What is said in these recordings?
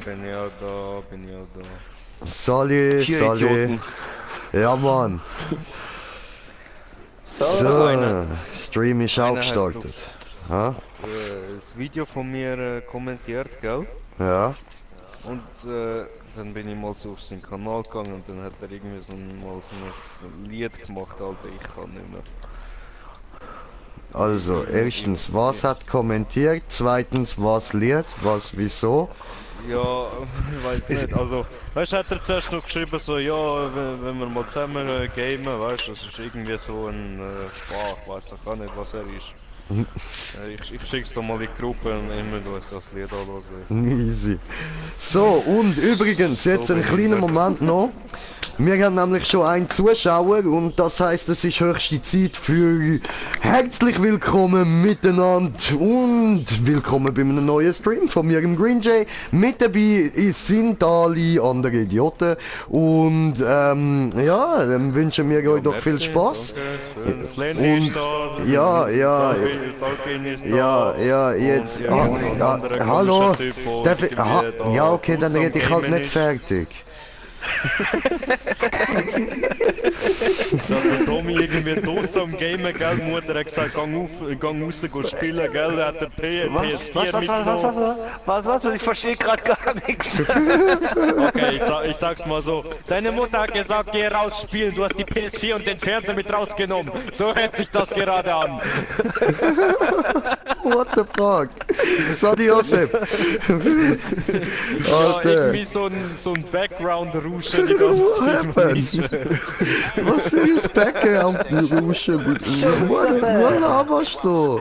bin ich auch da. Sali. Idioten. Ja, Mann. So, einer- Stream ist auch einer hat gestartet. Ha? Das Video von mir kommentiert, gell? Ja. Und dann bin ich mal so auf seinen Kanal gegangen und dann hat er irgendwie mal so ein Lied gemacht, Alter, ich kann nicht mehr. Also, erstens, was hat kommentiert? Zweitens, was Lied? Was, wieso? Ja, ich weiß nicht. Also, weißt du, hat er zuerst noch geschrieben, so, ja, wenn wir mal zusammen gamen, weißt du, das ist irgendwie so ein, ich weiß doch auch nicht, was er ist. Ich schick's doch mal in die Gruppe und immer durch das Lied anhören. Easy. So, und übrigens, jetzt So ein bin ich kleiner nicht. Moment noch. Wir haben nämlich schon einen Zuschauer und das heißt, es ist höchste Zeit für herzlich willkommen miteinander und willkommen bei einem neuen Stream von mir im Green Jay. Mit dabei sind alle andere Idioten und ja, dann wünschen wir euch doch viel Spaß. Danke, das Lenny ist da. Ja, Salkin ist da. ja, jetzt. Und irgend so ein anderer Hallo. komischer Typ, der Darf ich, irgendwie da ja, okay, dann Fuß am rede ich halt Gamen nicht ist. fertig. Da hat der Tommy irgendwie draussen am Gamen, gell? Die Mutter hat gesagt, gang raus, go spielen, gell? Hat der PS4 mitgenommen. Was? Ich verstehe gerade gar nichts. Okay, ich sag's mal so. Deine Mutter hat gesagt, geh raus spielen, du hast die PS4 und den Fernseher mit rausgenommen. So hört sich das gerade an. What the fuck? Sorry, Josef. Ja, Alter. irgendwie so ein Background-Rauschen die ganze Zeit. Was für ein Background-Rauschen? Was laberst du?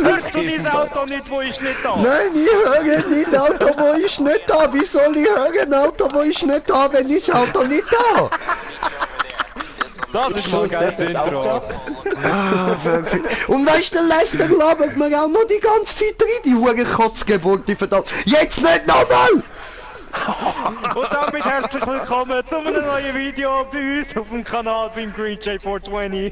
Hörst du dieses Auto nicht, wo ich nicht da? Nein, ich höre nicht Auto, wo ich nicht da. Wie soll ich hören Auto, wo ich nicht da, wenn ich Auto nicht da? Das ist mal ein geiles Intro. Und weißt du, Leicester labert mir auch noch die ganze Zeit rein, die Hurenkotzgeburt, die verdammt. Jetzt nicht nochmal! Und damit herzlich willkommen zu einem neuen Video bei uns auf dem Kanal beim Green J420.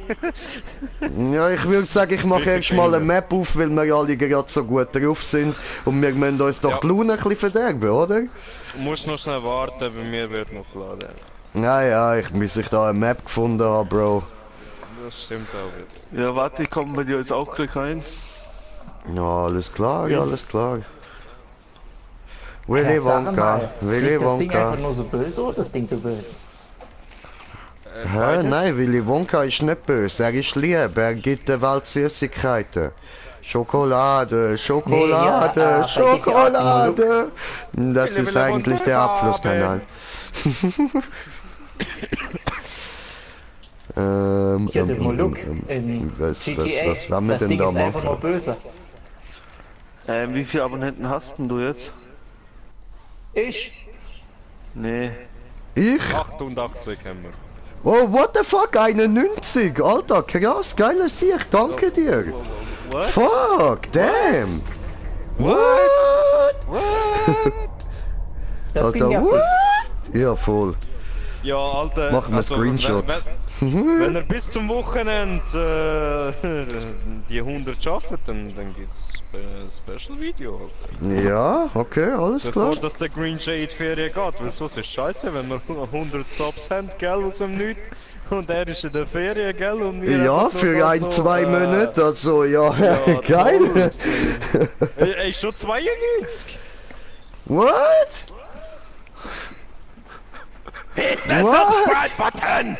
Ja, ich würde sagen, ich mache erst mal eine Map auf, weil wir alle gerade so gut drauf sind. Und wir müssen uns doch Ja. die Laune ein bisschen verderben, oder? Du musst noch schnell warten, bei mir wird noch geladen. Ja, ich muss ich da eine Map gefunden haben, Bro. Das stimmt auch wieder. Ja, warte, ich komme bei dir jetzt auch gleich rein. Ja, alles klar, ja, alles klar. Willy Sag Wonka, mal, Willy sieht das Ding einfach Wonka. nur so böse oder ist das Ding so böse? Hä? Nein, Willy Wonka ist nicht böse, er ist lieb, er gibt der Welt Süßigkeiten. Schokolade, Schokolade, Nee, ja, Schokolade. Das Willy ist Willy eigentlich Wonka der haben. Abflusskanal. Ja, der Moluk in GTA, was wollen wir das denn Ding da ist einfach nur machen? böse. Wie viele Abonnenten hast denn du jetzt? Ich? Nee. Ich? 88 haben wir. Oh, what the fuck, 91? Alter, krass, geiler Sieg, danke dir. What? Fuck, damn. What? Das ging Alter, ja fix. what? Ja, voll. Ja, Alter. Machen wir also, Screenshot. Wenn er bis zum Wochenende die 100 schafft, dann gibt's ein Special Video. Alter. Ja, okay, alles Bevor klar. dass der Green Jay in die Ferien geht, weil sonst ist scheiße, wenn wir 100 Subs haben, gell, aus dem Nichts. Und er ist in der Ferien, gell, und wir Ja, einfach nur für da ein, so, zwei Monate, also ja, ja, geil. Er ist schon 92. What? Hit the What? Subscribe-Button!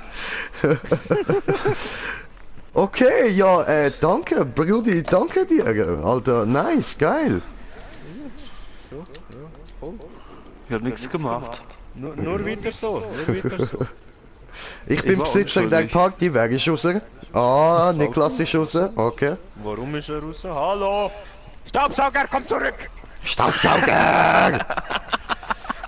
Okay, ja, danke, Brudi, danke dir, Alter, nice, geil. Ich hab nichts gemacht. Nur weiter so, nur weiter so. Ich bin war Besitzer der unschuldig. Party, wer ist raus? Ah, Niklas ist raus, okay. Warum ist er raus? Hallo! Staubsauger, komm zurück! Staubsauger!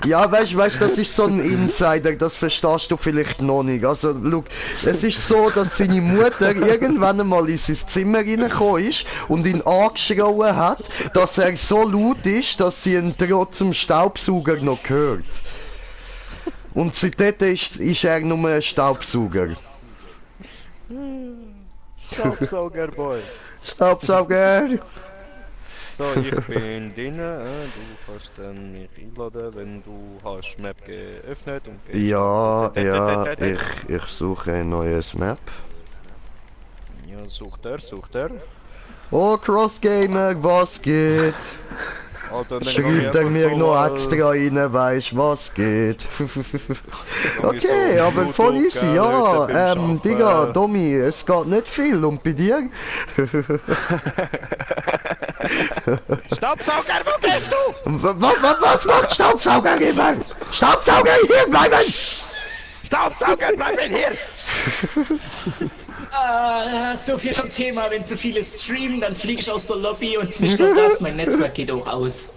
Ja, weißt, das ist so ein Insider, das verstehst du vielleicht noch nicht. Also, look, es ist so, dass seine Mutter irgendwann einmal in sein Zimmer reingekommen ist und ihn angeschrien hat, dass er so laut ist, dass sie ihn trotz dem Staubsauger noch hört. Und seitdem ist er nur ein Staubsauger. Staubsauger, Boy. Staubsauger! So, ich bin drin, du kannst dann mich einladen, wenn du hast Map geöffnet und gehst. Ja, ich suche ein neues Map. Ja, sucht er. Oh, Crossgamer, was geht? Alter, dann Schreibt er mir noch extra rein, weisst was geht? Okay, aber voll easy, ja. Digga, Domi, es geht nicht viel und bei dir? Staubsauger, wo gehst du? Was macht Staubsauger immer? Staubsauger, hier bleiben! Staubsauger, bleiben hier! So viel zum Thema, wenn zu viele streamen, dann fliege ich aus der Lobby und nicht nur das, mein Netzwerk geht auch aus.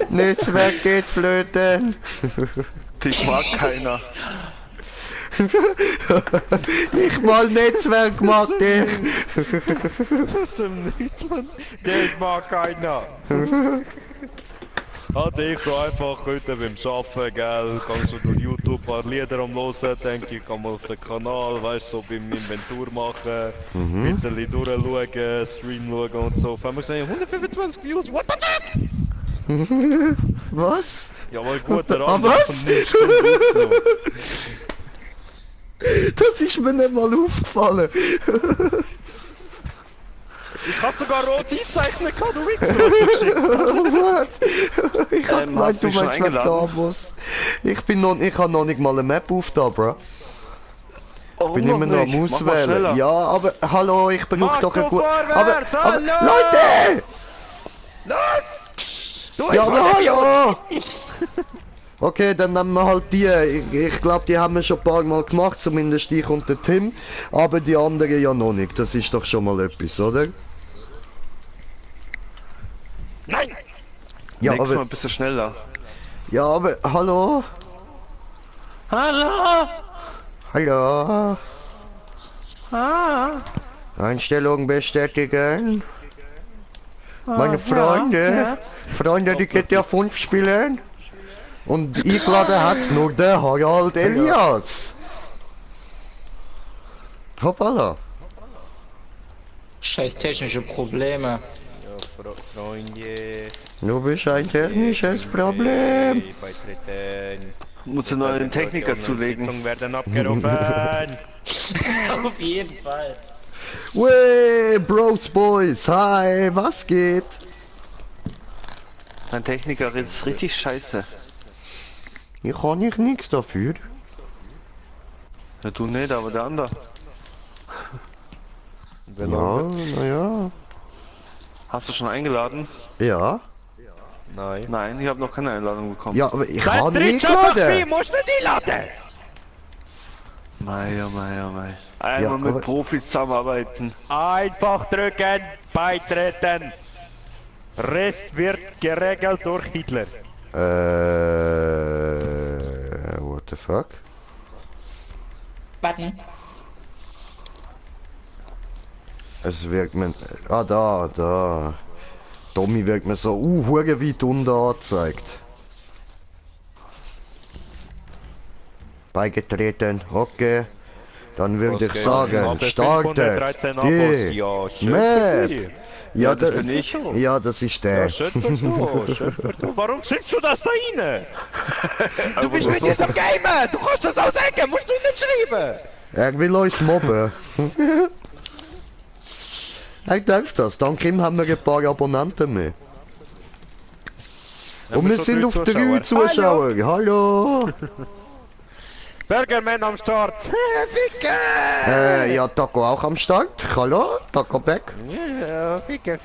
Netzwerk geht flöten. Dich mag keiner. Nicht mal Netzwerk mag dich. Was im Nicht, Mann? Geld mag keiner. Hatte ich so einfach heute beim Arbeiten, gell, kannst du durch YouTube ein paar Lieder hören, denke ich, kann mal auf den Kanal, weißt du, so beim Inventur machen, ein bisschen durchschauen, Stream schauen und so. Auf einmal gesehen, 125 Views, what the fuck? Was? Ja, weil guter Ah, Abend was? von 9 Stunden aufgenommen. Das ist mir nicht mal aufgefallen. Ich hab sogar rot eingezeichnet, du Wichser, was du geschickt hast. Was? Ich hab gemeint, hast du du mich schon meinst wegen eingeladen? Davos. Ich hab noch nicht mal eine Map auf da, bro. Warum Bin immer noch am Mach mal Auswählen. schneller. Ja, aber hallo, ich brauche Mach doch ein so gut. vorwärts, Aber hallo! Leute! Los! Du, Ja, ich aber wollte hallo! Okay, dann nehmen wir halt die. Ich glaube, die haben wir schon ein paar Mal gemacht, zumindest ich und der Tim. Aber die anderen ja noch nicht. Das ist doch schon mal etwas, oder? Nein! Ja, Nächstes Mal aber. ein bisschen schneller. Ja, aber hallo? Hallo! Hallo? Ah! Einstellung bestätigen. Meine Freunde, Freunde, die GTA 5 spielen. Und eingeladen hat's nur der Harald Elias. Hoppala. Scheiß technische Probleme. Ja, Freunde. Du bist ein technisches Problem. Beitreten. Muss einen neuen Techniker zulegen. Sitzungen werden abgerufen. Auf jeden Fall. Wey, Bros Boys, hi, was geht? Ein Techniker ist richtig scheiße. Ich kann nicht nix dafür. Ja, du nicht, aber der andere. Ja, naja. Hast du schon eingeladen? Ja. Nein. Nein, ich habe noch keine Einladung bekommen. Ja, aber ich Dein kann nicht Drittschaftsspiel laden. musst du nicht einladen! Mei, oh mei, oh mei. Einmal aber- mit Profis zusammenarbeiten. Einfach drücken, beitreten. Rest wird geregelt durch Hitler. What the fuck? Button. Es wirkt mir... Ah, da. Tommy wirkt mir so, hure weit unten angezeigt. Beigetreten, okay. Dann würde ich sagen, startet die Ja, schön Map. für dich. Ja, das da, bin ich. ja, das ist Ja, der. schön für du, schön für du. Warum schiebst du das da rein? Du bist mit diesem Gamer! Du kannst das auch sagen, musst du nicht schreiben! Er will uns mobben. Er läuft das. Dank ihm haben wir ein paar Abonnenten mehr. Und wir sind auf 3 Zuschauer. Hallo! Burgerman am Start! Ficke! Ja, Taco auch am Start. Hallo, Taco Back. Ja, Ficke.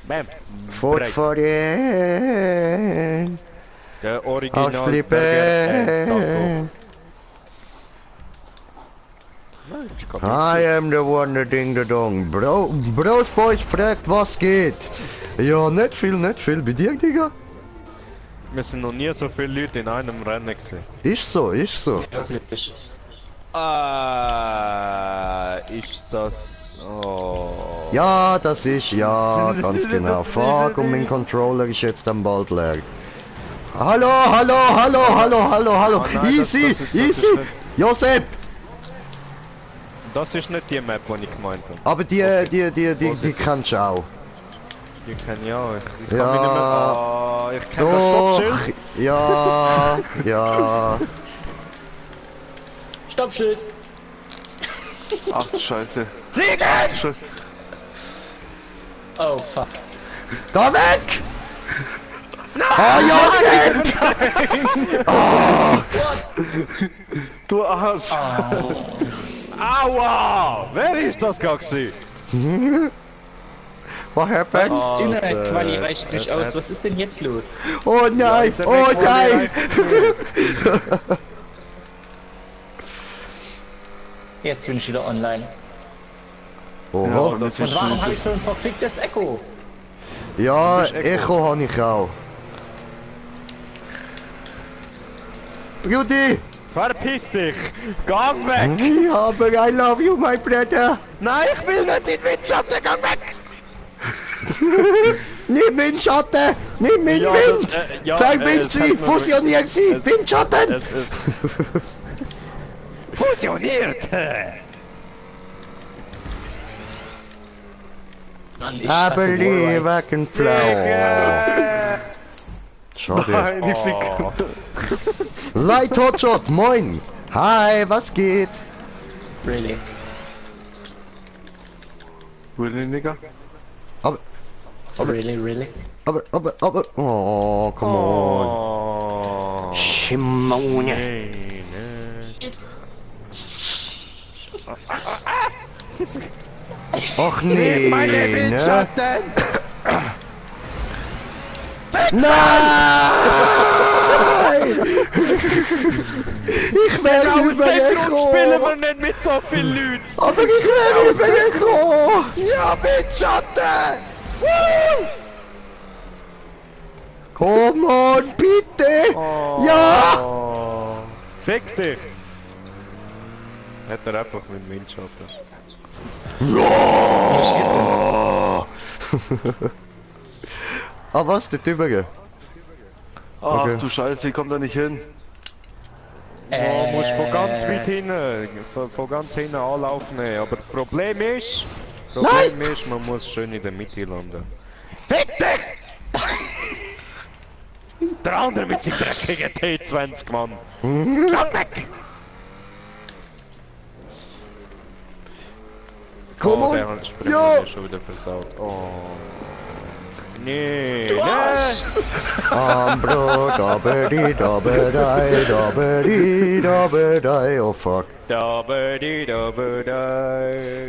Bam! Fortfahren. Der Original Burger Ausflippen. I am the one that ding the dong. Bros Boys fragt, was geht. Ja, nicht viel. Bei dir, Digga? Wir sind noch nie so viele Leute in einem Rennen gesehen. Ist so. Wirklich. Ist das... Oh... Ja, das ist, ja, ganz genau. Fuck, und mein Controller ist jetzt dann bald leer. Hallo. Oh nein, Easy. Josep! Das ist nicht die Map, die ich gemeint habe. Aber die kannst du auch. Die kann ich auch. Ich kann Ja. mich nicht mehr... Oh, ich kenne das Doch! Stoppschild. Ja, ja. Stoppschild! Ach du Scheiße. Fliegen! Oh fuck. Geh weg! Ah, Josep! Du Arsch! Aua! Wer ist das gewesen? Was happened? Was? Internet-Quali äh, reicht nicht aus. Was ist denn jetzt los? Oh nein! der Oh Weg war nein! Jetzt bin ich wieder online. Oh. das Und warum habe ich so ein verficktes Echo? Ja, Du bist Echo. Echo habe ich auch. Brudi! Verpiss dich! Gang weg! Ja, aber I love you, my brother! Nein, ich will nicht in den Windschatten! Gang weg! Nimm Windschatten! Nimm Ja, Wind! das, ja, Verbind es sie! hat nur- Fusionieren sie! es- Windschatten! Fusioniert! Mann, ich I hasse believe I Wallrides. can fly. Schade. Nein, ich flieg. Oh. Light Hotshot, moin! Hi, was geht? Really? Really, Nigga? Aber, Really? oh, come on. Oh. Schimone. Nee, nee. Ach nee, ne? Windschatten! Nein! Ich wäre Aus dem Grund spielen wir übergekommen! nicht mit so vielen Leuten! Aber ich wäre übergekommen! Ja, Windschatten! Come on, bitte! Ja! Oh. Fick dich! Hat er einfach mit Windschatten. Ah was, der Tübingen? Ach Okay. du Scheiße, ich komm da nicht hin. Oh, musst von ganz weit hinten, von ganz hinten Anlauf nehmen. Aber das Problem ist, man muss schön in der Mitte landen. Fick dich! Der andere mit seinem dreckigen T20, Mann. Gang weg! Komm Oh, on! der Springen Ja! ist schon wieder versaut. Oh. Nee, nee! Ambro, dabedi, dabedei, dabedi, dabedei, oh fuck.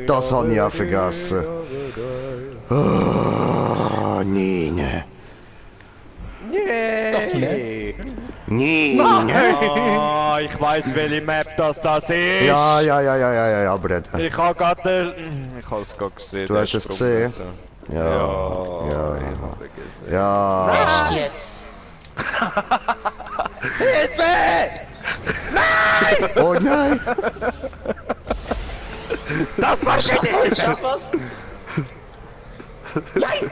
Das hab ich auch vergessen. Oh, Nine. Nee! Nine. Ah, ich weiß, welche Map das ist! Ja, Bruder. Ich habe gerade... Ich habe es gerade gesehen. Du der hast es Sprung, gesehen? Alter. Ja, Ja, ja, ich habe vergessen. ja. Echt jetzt? Oh nein! Das war schon nicht! Schaff was? Nein!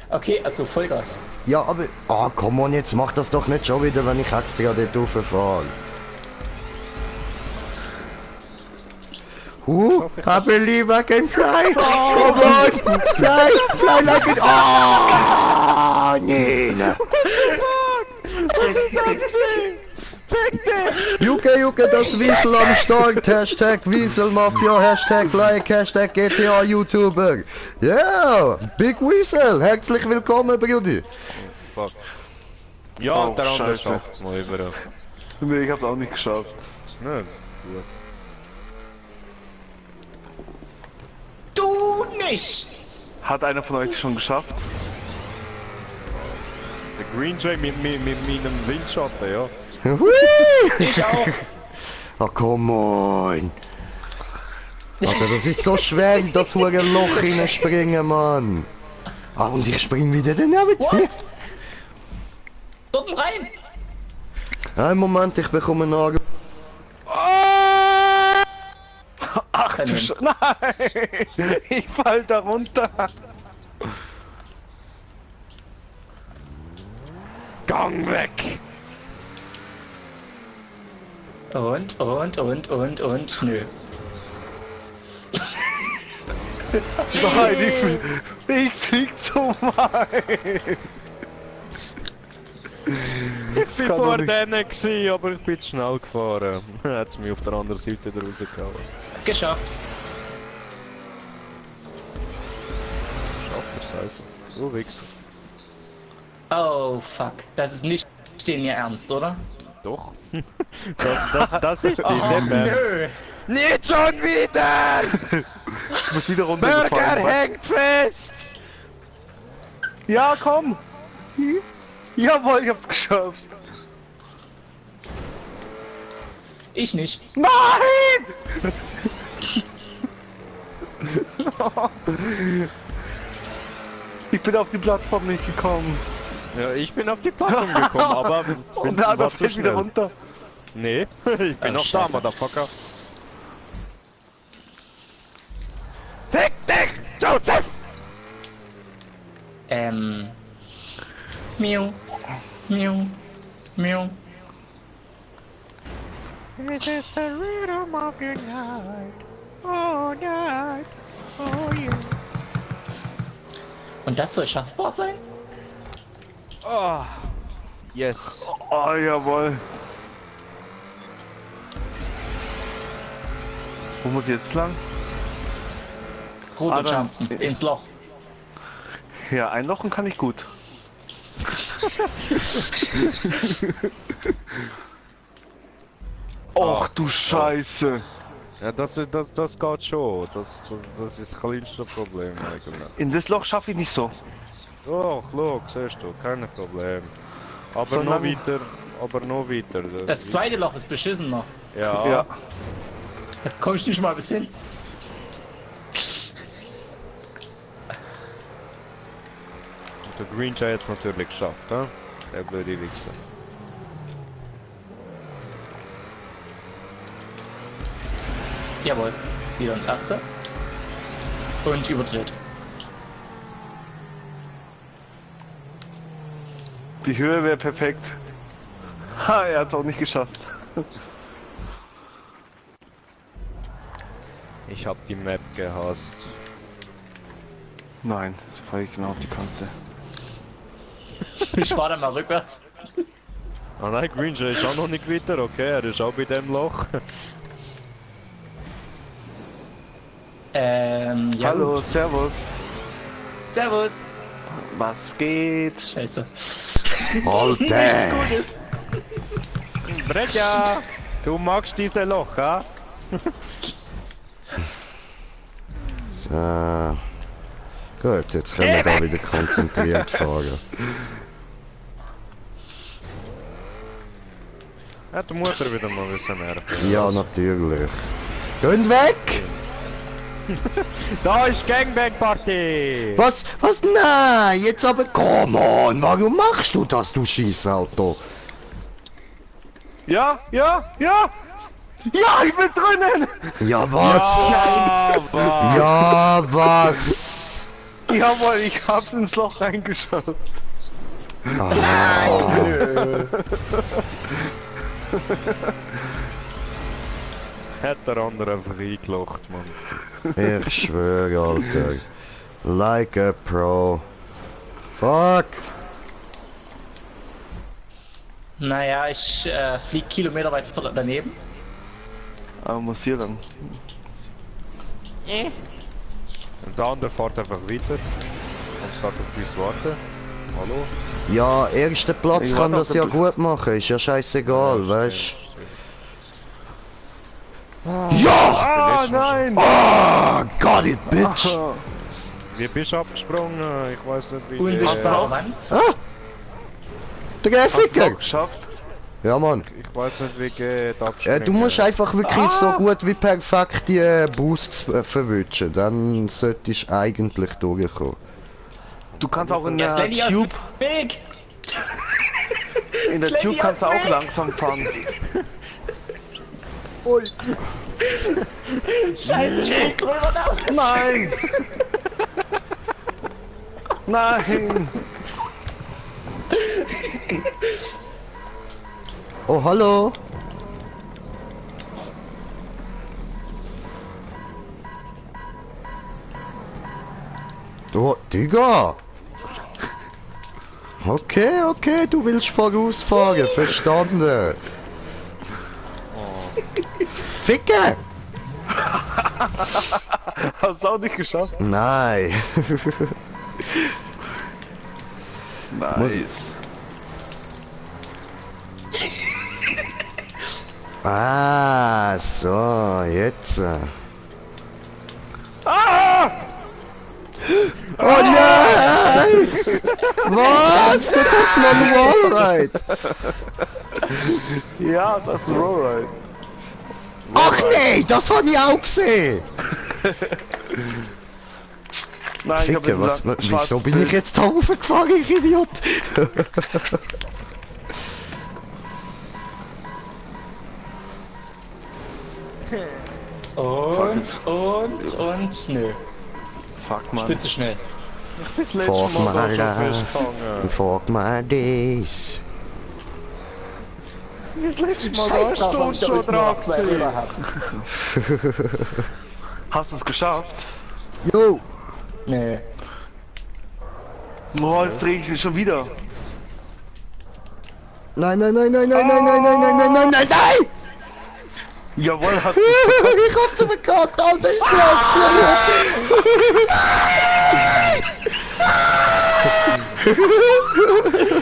Okay, also Vollgas. Ja, aber... Ah, komm on, jetzt mach das doch nicht schon wieder, wenn ich extra dort rauffahre. I believe I can fly! Come on! Fly! Fly like an... Ah, Nina! Was ist das gesehen? Fick dich! Jucke, das Wiesel am Start, Hashtag Wieselmafia, Hashtag Like, Hashtag GTA YouTuber. Yeah, Big Weasel, herzlich willkommen, Brudi. Fuck. Ja, Oh, und der andere Scheiße. schafft es noch überall. Nee, ich hab's auch nicht geschafft. Ne, gut. Du nicht! Hat einer von euch schon geschafft? Der Green Jay mit meinem Windschatten, ja. Hui! Ich auch! Oh, come on. Alter, das ist so schwer, in das hohe Loch hineinspringen, Mann. Ah, und ich spring wieder daneben. What? Dort rein! Ein Moment, ich bekomme einen Nagel. Ach du Scheiße. Nein! Ich fall da runter. Gang weg! Und, nö. Nein, ich flieg zu weit. Ich bin vor denen gewesen, aber ich bin zu schnell gefahren. Hat's mich auf der anderen Seite rausgehauen. Geschafft. Schafft er's einfach. So Wichser. Oh, fuck. Das ist nicht den ihr ernst, oder? Doch. das ist die Oh, Seppe. nö. Nicht schon wieder! Ich muss wieder Burger runtergefallen. hängt fest! Ja, komm! Jawohl, ich hab's geschafft. Ich nicht. Nein! Ich bin auf die Plattform nicht gekommen. Ja, ich bin auf die Plattform gekommen, aber Und der andere war zu fällt wieder schnell. runter. Nee, ich bin Oh, noch da, Scheiße. Motherfucker. Fick dich, Joseph! Miau. Miau. Miau. It is the rhythm of the night. Oh, night. Oh, yeah. Und das soll schaffbar sein? Oh, yes. Oh, jawohl. Wo muss ich jetzt lang? Runter dann- jumpen. Ins Loch. Ja, einlochen kann ich gut. Och du Scheiße. Ja, das geht schon. Das ist das kleinste Problem eigentlich. In das Loch schaffe ich nicht so. Oh, look, siehst du, kein Problem. Aber So noch lange- weiter, aber noch weiter. Das zweite Loch ist beschissener. Ja, Ja. Da komm ich nicht mal bis hin. der Green hat jetzt natürlich geschafft, hä? Der blöde Wichser. Jawohl. Wieder ins erste. Und überdreht. Die Höhe wäre perfekt. Ha, er hat's auch nicht geschafft. Ich hab die Map gehasst. Nein, jetzt fahre ich genau auf die Kante. Ich fahr dann mal rückwärts. Ah nein, Green ist auch noch nicht weiter, okay, er ist auch bei dem Loch. Ja. Hallo, Gut. servus. Servus. Was geht? Scheiße. Nichts Alter! Gutes. Bretja, du magst diese Loch, ha? So. Gut, jetzt können wir da wieder konzentriert fahren. Hat die Mutter wieder mal wissen nerven. Ja, natürlich. Geht weg! Da ist Gangbang Party! Was? Was? Nein! Jetzt aber komm on! Warum machst du das, du Scheißauto? Ja, ja, ja! Ja, ich bin drinnen! Ja, was? Ja, Ja, was? Jawohl, ich hab ins Loch reingeschaut. Ah, hat der andere einfach eingelocht, Mann. ich schwöre, Alter. Like a Pro. Fuck! Naja, ich flieg Kilometer weit daneben. Aber muss hier lang. Und der andere fährt einfach weiter. Und sagt auf uns warten. Hallo? Ja, erster Platz Ich kann warte das auf ja den- gut machen, ist ja scheißegal, weißt Stimmt. du? Ja! Ah, nein! Ah, got it, bitch! Ah, Wie bist du abgesprungen? Ich weiß nicht wie. Unsichtbare Wand. Ah! Der hast du Ficker! auch geschafft? Ja, Mann. Ich weiß nicht wie geht abspringen. Du musst einfach wirklich so gut wie perfekt die Boosts verwünschen, dann solltest du eigentlich durchkommen. Du kannst auch in Jetzt der lenn ich aus Tube, dem Weg. in der Lenny Tube kannst du aus dem auch Weg. langsam fahren. Ui. Scheiße, ich bin drüber da. Nein! Nein! Oh, hallo. Oh, Digga. Okay, okay, du willst vorausfahren, verstanden. Ficke! Hast du auch nicht geschafft? Nein. Nice. Ah, so, jetzt. Oh nein! Was? Der tut's noch ein Wallride! Ja, das ist Rollride. Ach nee, das hab ich auch gesehen! Nein, ich hab Ficke, den was, schwarzen wieso bin ich Bild. jetzt da raufgefahren, ich Idiot? Und, nö. Fuck, Mann. Spitze schnell. Das letzte Fuck Mal my da schon life. festgehangen. Fuck my days. Das letzte Mal da eine Stunde schon dran gewesen. Hast du es geschafft? Jo! Nee. Boah, jetzt dreh ich mich schon wieder. Nein, nein, nein, nein, nein, nein, nein, nein, nein, nein, nein, nein, nein! Jawohl, hast du Ich hab's verkackt, Alter, ich glaub's dir nicht!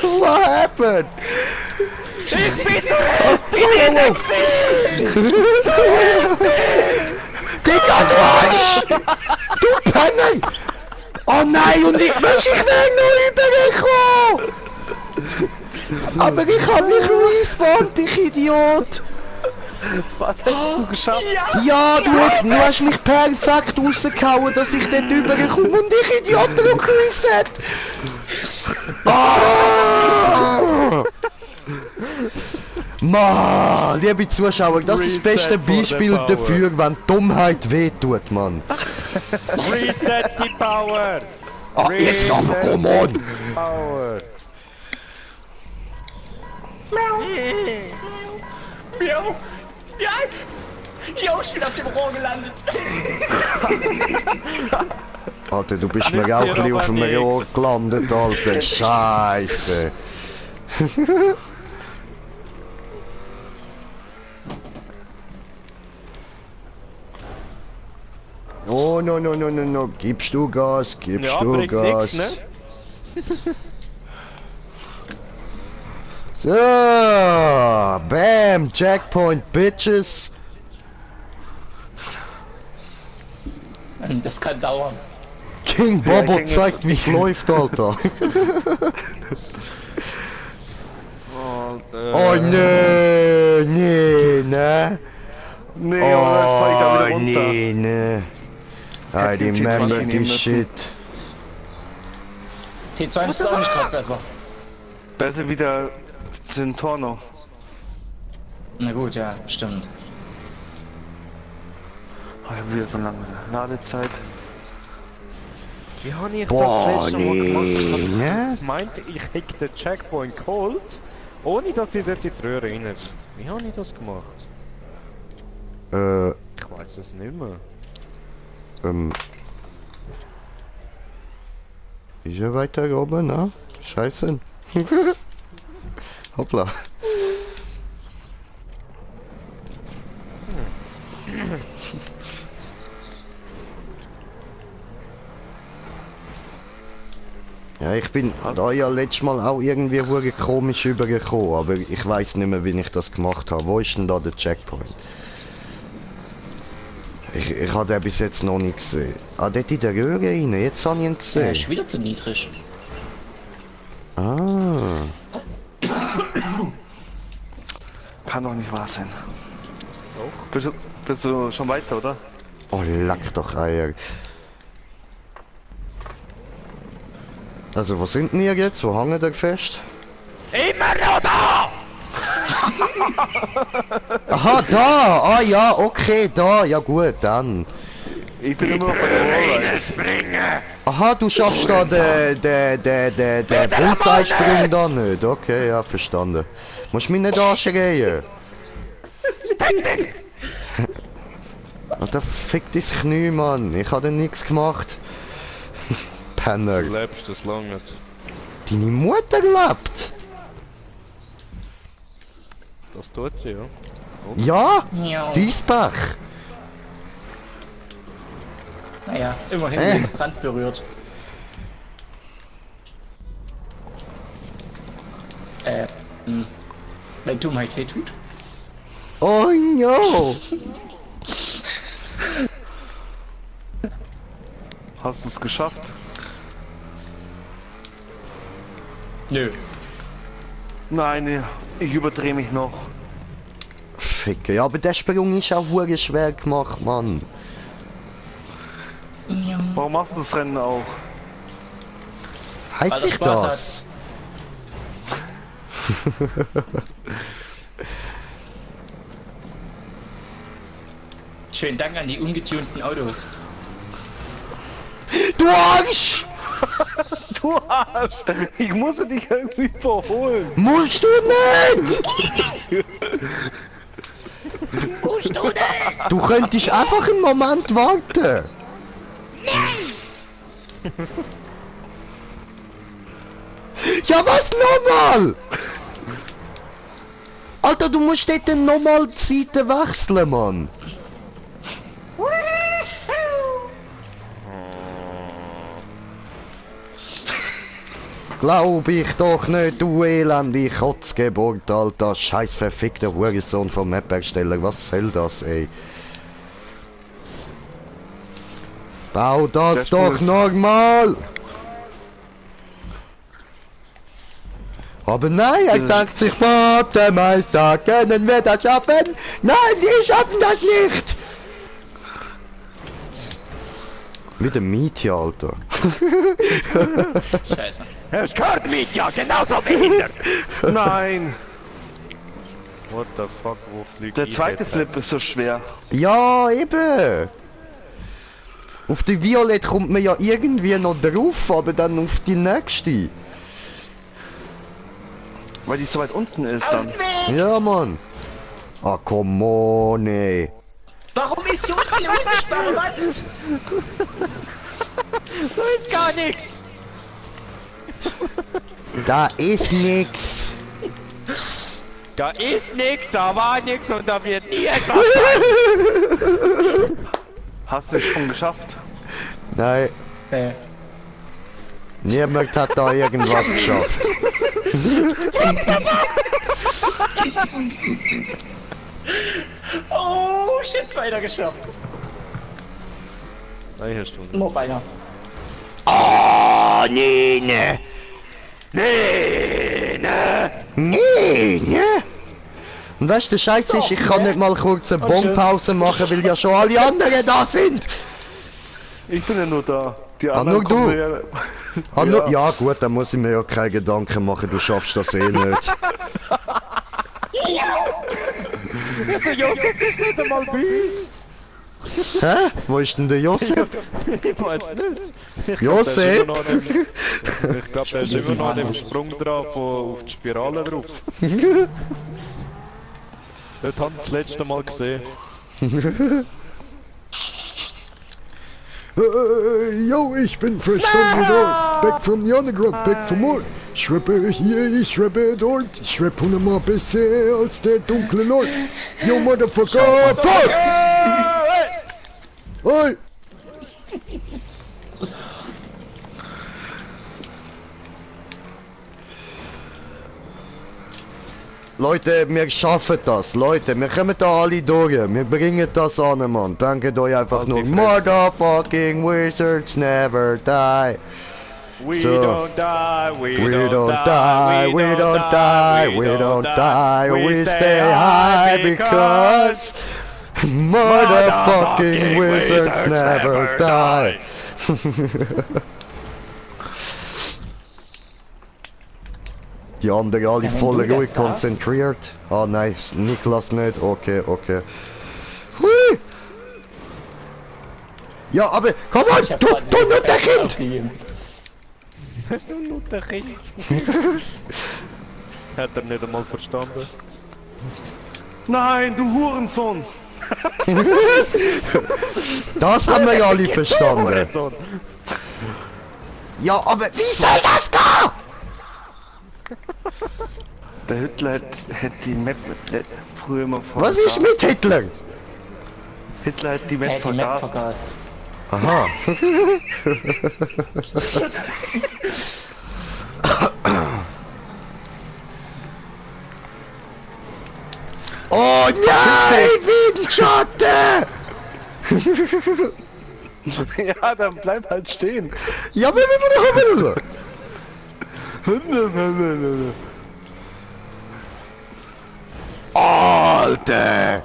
What happened? Ich bin zur Hälfte gewesen! Digga, du Arsch! Du Penner! Oh nein, und ich wär noch übergekommen! Aber ich hab mich respawned, ich Idiot! Was hast du geschafft? Ja, du hast mich perfekt rausgehauen, dass ich dort überkomme und ich Idiot drück Reset! Ah! Mann, liebe Zuschauer, das ist das beste Reset for the Beispiel power. dafür, wenn Dummheit wehtut, Mann. Reset die Power! Ah, jetzt aber, komm on! Power! Miau! Ja! Jo, ich bin auf dem Rohr gelandet! Alter, du bist Nützt mir auch dir ein bisschen auf aber dem Rohr nix. gelandet, Alter. Scheiße. Oh, no, no, no, no, no. Gibst du Gas, gibst Ja, du bringt Gas. nix, ne? So, bam, Checkpoint, Bitches. Das kann dauern. King Ja, Bobo King ist- zeigt, wie's läuft, Alter. Oh, nee, nee, ne? Nee, aber jetzt fall ich da wieder Oh, runter. nee, ne. I Hätte den remember T20 nehmen this müssen. shit. T2 ist auch nicht gerade besser. Besser wie der Zentorno. Na gut, ja, stimmt. Oh, ich hab wieder so lange Ladezeit. Wie habe ich Boah, das letzte Mal nee, gemacht? ne? Ich meinte, ich hätte den Checkpoint geholt, ohne dass ich dort in die Röhre rein. Wie habe ich das gemacht? Ich weiß es nicht mehr. Ist er weiter oben, ne? Scheiße. Hoppla. Ja, ich bin da ja letztes Mal auch irgendwie hure komisch übergekommen, aber ich weiß nicht mehr, wie ich das gemacht habe. Wo ist denn da der Checkpoint? Ich habe den bis jetzt noch nicht gesehen. Ah, dort in der Röhre rein, jetzt habe ich ihn Der gesehen. ist wieder zu niedrig. Ah. Kann doch nicht wahr sein. Bist du schon weiter, oder? Oh, lack doch Eier. Also, wo sind denn ihr jetzt? Wo hängen ihr fest? Immer noch da! Aha, da! Ah ja, okay, da. Ja gut, dann. Ich bin immer noch bei der Rollride. Springen! Aha, du schaffst da den Bullseye-Sprung da nicht. Okay, ja, verstanden. Musst mich nicht anschreien. Alter, fick dein Knie, Mann. Ich hab dir nichts gemacht. Penner. Du lebst das lange nicht. Deine Mutter lebt. Das tut sie, ja. Ja, Ja. dies Pech. Naja, immerhin den Rand berührt. Wenn Dummheit weh tut. Oh no. Hast du es geschafft? Nö. Nein, ich überdrehe mich noch. Ficke, ja, aber der Sprung ist auch hure schwer gemacht, Mann. Ja. Warum machst du das Rennen auch? Heißt Weil er sich Spaß das? Schönen Dank an die ungetunten Autos. Du Arsch! Du Arsch! Ich musste dich irgendwie überholen. Musst du nicht! Musst du nicht? Du könntest einfach einen Moment warten. Ja, was nochmal? Alter, du musst dort nochmal die Seite wechseln, Mann. Glaub ich doch nicht, du elende Kotzgeburt, Alter. Scheiß verfickter Hurensohn vom Map-Ersteller. Was soll das, ey? Bau das doch normal! Aber nein, er denkt sich, Bob, der Meister, können wir das schaffen? Nein, wir schaffen das nicht! Wie der Mietje, Alter. Scheiße. Es gehört mit, ja, genauso behindert. Nein! What the fuck, wo fliegt Der ich zweite jetzt Flip ist so schwer. Ja, eben! Auf die Violett kommt man ja irgendwie noch drauf, aber dann auf die nächste. Weil die so weit unten ist Aus dann. dem Weg! Ja, Mann. Ah, come on, ey. Warum ist hier unten eine unsichtbare Wand? Da ist gar nichts. Da ist nix. Da ist nichts, da war nichts und da wird nie etwas sein. Hast du es schon geschafft? Nein, Nee. niemand hat da irgendwas geschafft. Oh, shit, weiter geschafft. Eine Stunde. Noch beinahe. Oh, nee, ne. Nee, ne? Nee, ne. Und weißt du, der Scheiß ist, ich kann nicht mal kurz eine Bonpause machen, weil ja schon alle anderen da sind. Ich bin ja nur da. Die Ah, anderen nur du? kommen ja. Ah, ja. Ja gut, dann muss ich mir ja keine Gedanken machen, du schaffst das eh nicht. Der Josef ist nicht einmal bei uns. Hä? Wo ist denn der Josef? Ich weiß nicht. Josef? Ich glaube, der ist immer noch an dem Sprung drauf, auf die Spirale drauf. Das haben wir das letzte Mal gesehen. Yo, ich bin frisch von dort. Back from the underground, back from more. Ich rappe hier, ich rappe dort. Ich rappe 100-mal besser als der dunkle Lord. Yo, Motherfucker, fuck! Oi! Leute, wir schaffen das. Leute, wir kommen da alle durch. Wir bringen das an, Mann. Danke euch einfach nur. Motherfucking Wizards never die. We So. don't die, we We don't don't die, we don't die, we don't die. We stay high because motherfucking wizards never die. Die anderen alle Ja, wenn voll du das ruhig sagst. konzentriert. Ah nein, Niklas nicht. Okay, okay. Hui! Ja, aber komm on, Ich hab du grad nur den der Kind! aufgegeben. Hat er nicht einmal verstanden? Nein, du Hurensohn! Das haben wir ja alle verstanden. Hurensohn. Ja, aber wie soll das gehen? Der Hitler hätte die Map früher immer Was ist mit Hitler? Hitler hat die Er Map hat die Map vergast. vergast. Aha. Oh nein, Windschatten! Ja, dann bleib halt stehen. Ja, wir. Alter!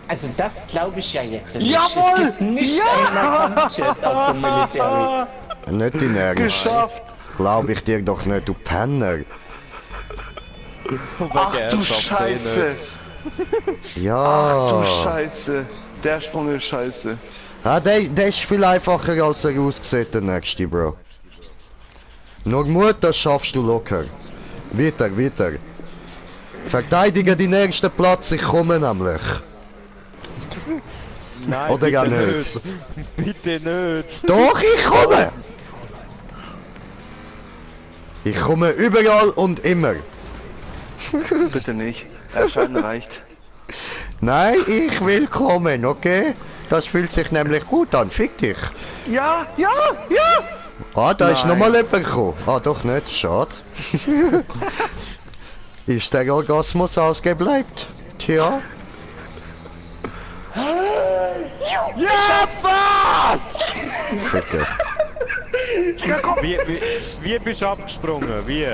Also das glaube ich ja jetzt nicht. Jawohl! Es gibt nicht einen Kampfjets auf dem Military. Nicht in Ernst. Geschafft! Glaub ich dir doch nicht, du Penner. Ach du Scheiße! Ja. Ach du Scheiße! Der Sprung ist scheiße. Ja, der ist viel einfacher als er aussieht, der nächste, Bro. Nur Mut, das schaffst du locker. Weiter, weiter. Verteidige den nächsten Platz, ich komme nämlich. Nein, Oder gar bitte nicht. Bitte nicht. Doch, ich komme! Ich komme überall und immer. Bitte nicht. Erscheinen reicht. Nein, ich will kommen, okay? Das fühlt sich nämlich gut an, fick dich. Ja, ja, ja! Ah, da ist Nein. nochmal jemand gekommen. Ah, doch nicht, schade. Ist der Orgasmus ausgebleibt? Tja. Ja, was? Ficker. Wie bist du abgesprungen? Wie?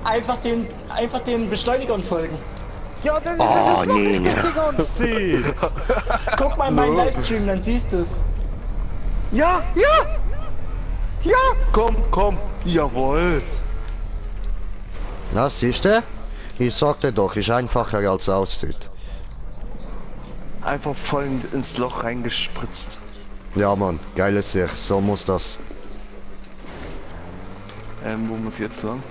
Einfach den Beschleunigern folgen. Ja, das Oh, nee, nee. die ganze Zeit. Guck mal in meinen Livestream, dann siehst du es. Ja, ja! Ja! Komm, komm! Jawohl! Na, siehst du? Ich sagte doch, ist einfacher als aussieht. Einfach voll ins Loch reingespritzt. Ja, Mann, geiles Sicht, so muss das. Wo muss ich jetzt lang?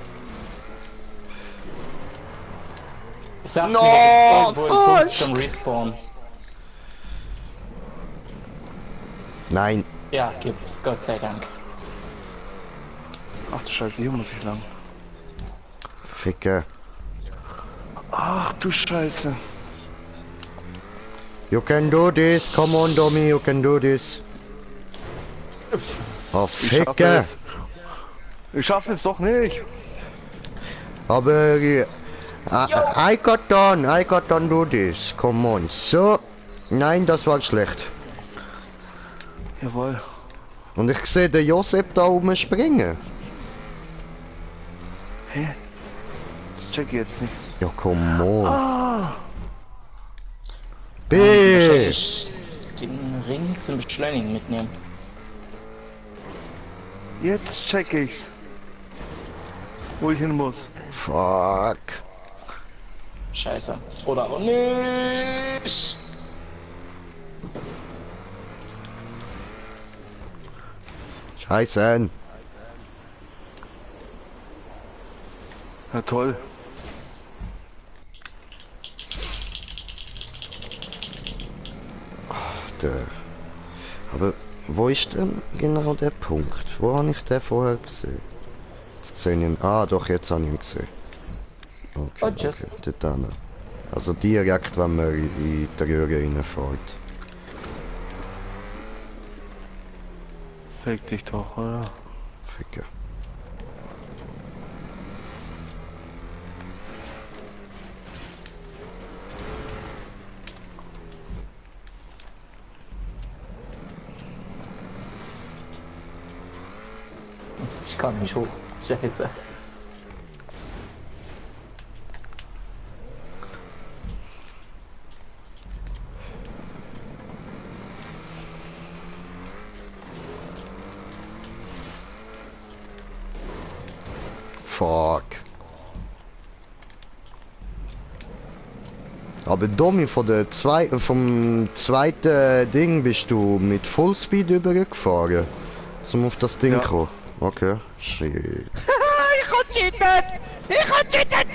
Sag No, mir, da gibt's irgendwo einen Punkt fuck. zum Respawn. Nein, Ja, gibt's, Gott sei Dank. Ach du Scheiße, hier muss ich lang. Ficker. Ach du Scheiße. You can do this, come on, Domi, you can do this. Oh, Ich schaffe Ficker. es. Ich schaffe es doch nicht. Aber I got done do this. Come on. So. Nein, das war schlecht. Jawohl. Und ich sehe den Josep da oben springen. Hä? Das check ich jetzt nicht. Ja, come on. Ah! B. Wahrscheinlich den Ring zum Beschleunigen mitnehmen. Jetzt check ich's. Wo ich hin muss. Fuck. Scheiße. Oder auch nicht. Scheiße. Na toll. Aber wo ist denn genau der Punkt? Wo habe ich den vorher gesehen? Jetzt sehe ich ihn. Ah, doch, jetzt habe ich ihn gesehen. Okay, Oh, tschüss. okay, dort hinten. Also direkt, wenn man in die Röhre reinfährt. Fick dich doch, oder? Ficker. Ich kann nicht hoch. Scheiße. Fuck. Aber Domi, vom zweiten Ding bist du mit Fullspeed übergefahren. Zum auf das Ding Ja. kommen. Okay, Shit. Ich hab cheatet! Ich hab cheatet!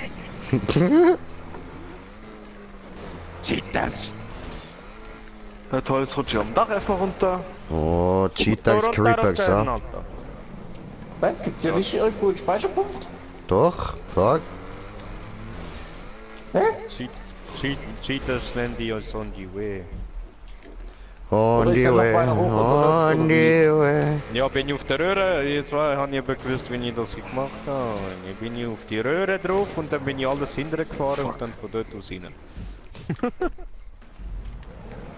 Cheaters! Ja toll, jetzt rutsche ich am Dach erstmal runter. Oh, Cheetahs Creepers, ja. Was? Gibt's hier nicht irgendwo einen Speicherpunkt? Doch, sag. Hä? Cheaters nennen die uns on the way. On ist the er noch way, weiter hoch oder on the way. Ja, bin ich auf der Röhre, jetzt habe ich aber gewusst, wie ich das gemacht habe. Ich bin ich auf die Röhre drauf und dann bin ich alles hinterher gefahren und dann von dort aus rein.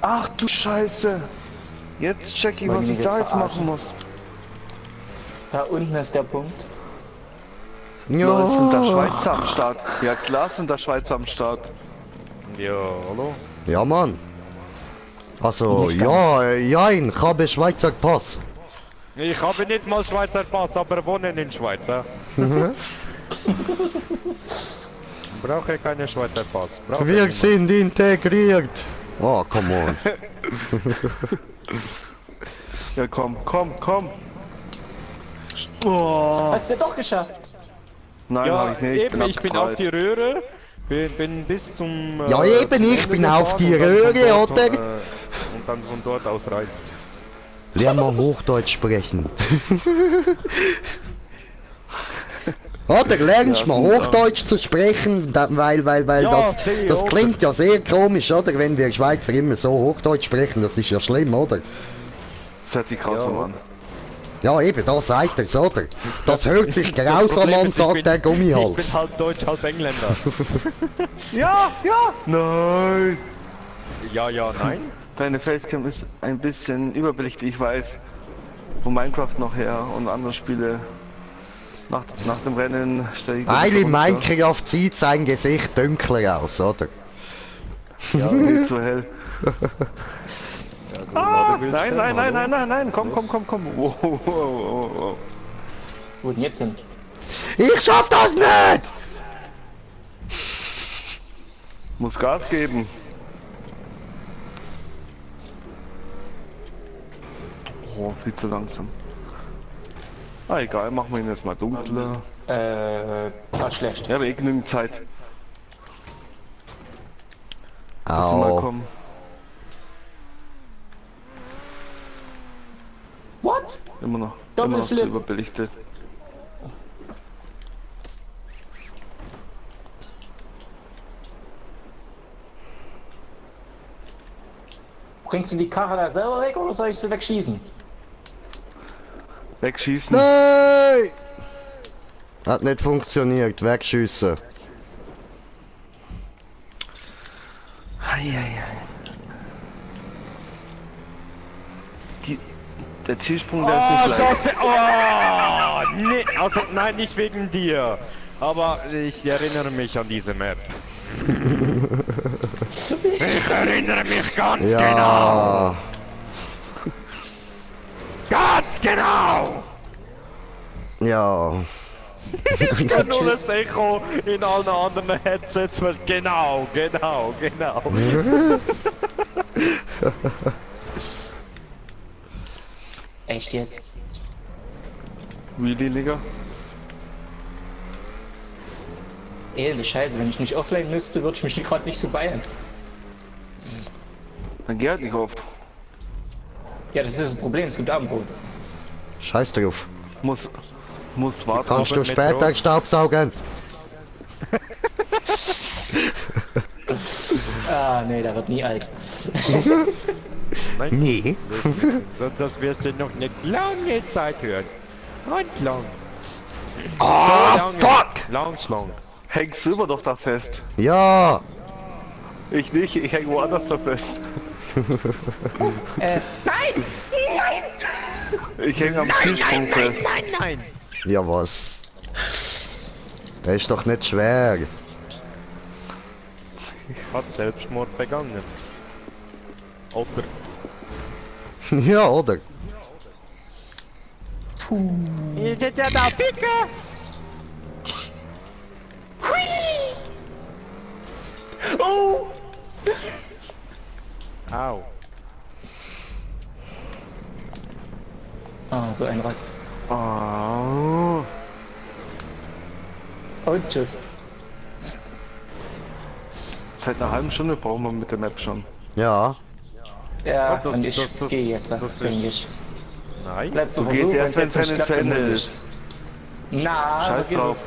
Ach du Scheiße. Jetzt check ich, Wollen was die ich mich da jetzt jetzt machen verarschen? muss. Da unten ist der Punkt. Leute, sind da Ja. Schweizer am Start. Ja klar sind da Schweizer am Start. Ja, hallo? Ja, Mann. Also, ja, jein, ich habe Schweizer Pass. Ich habe nicht mal Schweizer Pass, aber wohne in Schweiz. Ja? Brauche keine Schweizer Pass. Brauche Wir niemand. sind integriert. Oh, come on. Ja komm, komm, komm. Oh. Hast du doch geschafft? Nein, Ja, hab ich nicht. eben, ich bin auf die Röhre, bin bis zum... Ja, eben, ich Ende bin auf die gefahren und dann Röhre, von dort, oder? Und dann von dort aus rein. Lern mal Hochdeutsch sprechen. Oder lernst Ja, mal super. Hochdeutsch zu sprechen, weil Ja, das, sehe ich das auch. klingt ja sehr komisch, oder? Wenn wir Schweizer immer so Hochdeutsch sprechen, das ist ja schlimm, oder? Das hört sich grausam an. Ja, eben, da sagt er's, oder? Das hört sich grausam Problem an, ist, sagt der Ich bin Gummihals. halb Deutsch, halb Engländer. Ja, ja. Nein. Ja, nein. Deine Facecam ist ein bisschen überbelichtet, ich weiß. Von Minecraft noch her und andere Spiele. Nach dem Rennen stelle ich... Weil in Minecraft sieht sein Gesicht dunkler aus, oder? Ja, viel zu hell. Ah, Nein, komm. Wow. Wo denn jetzt hin? Ich schaff das nicht! Muss Gas geben. Oh, viel zu langsam. Ah, egal, machen wir ihn jetzt mal dunkler. War schlecht. Ja, aber eh genügend Zeit. Mal Au. kommen. What? Immer noch zu Doppelflip. überbelichtet. Bringst du die Karre da selber weg oder soll ich sie wegschießen? Wegschießen. Nein! Hat nicht funktioniert, wegschiessen. Eieiei. Der Zielsprung, der ist nicht leicht. Nee, also nein, nicht wegen dir. Aber ich erinnere mich an diese Map. Ich erinnere mich ganz genau. Ja. Ganz genau. Ja. Ich kann nur das Echo in allen anderen Headsets, weil genau. Echt jetzt? Really, Digga? Ehrlich, scheiße, wenn ich nicht offline müsste, würde ich mich gerade nicht so beeilen. Dann geh halt nicht auf. Ja, das ist das Problem, es gibt Abendbrot. Scheiß drauf. Muss warten. Kannst du mit später Rot. staubsaugen? Ah, nee, der wird nie alt. Nee. Das wirst du noch eine lange Zeit hören. Und lang. Ah, fuck! Lang. Hängst du immer doch da fest? Ja. Ich nicht, ich häng woanders da fest. Nein! Ich häng am Zielsprung fest. Nein. Ja, was? Das ist doch nicht schwer. Hat Selbstmord begangen. Oder? Ja, oder? Ihr seid ja da Ficker! Oh! Au. Ah, so ein Rad. Oh. Und tschüss. Seit einer halben Stunde brauchen wir mit der Map schon. Ja. Ja, das- und ich das- gehe jetzt, das denke ist- ich. Nein. Letzter Du gehst Versuch, erst, wenn wenn's es jetzt nicht zu klappt, Ende dann muss ist. ich. Na, Scheiß vergiss drauf. es.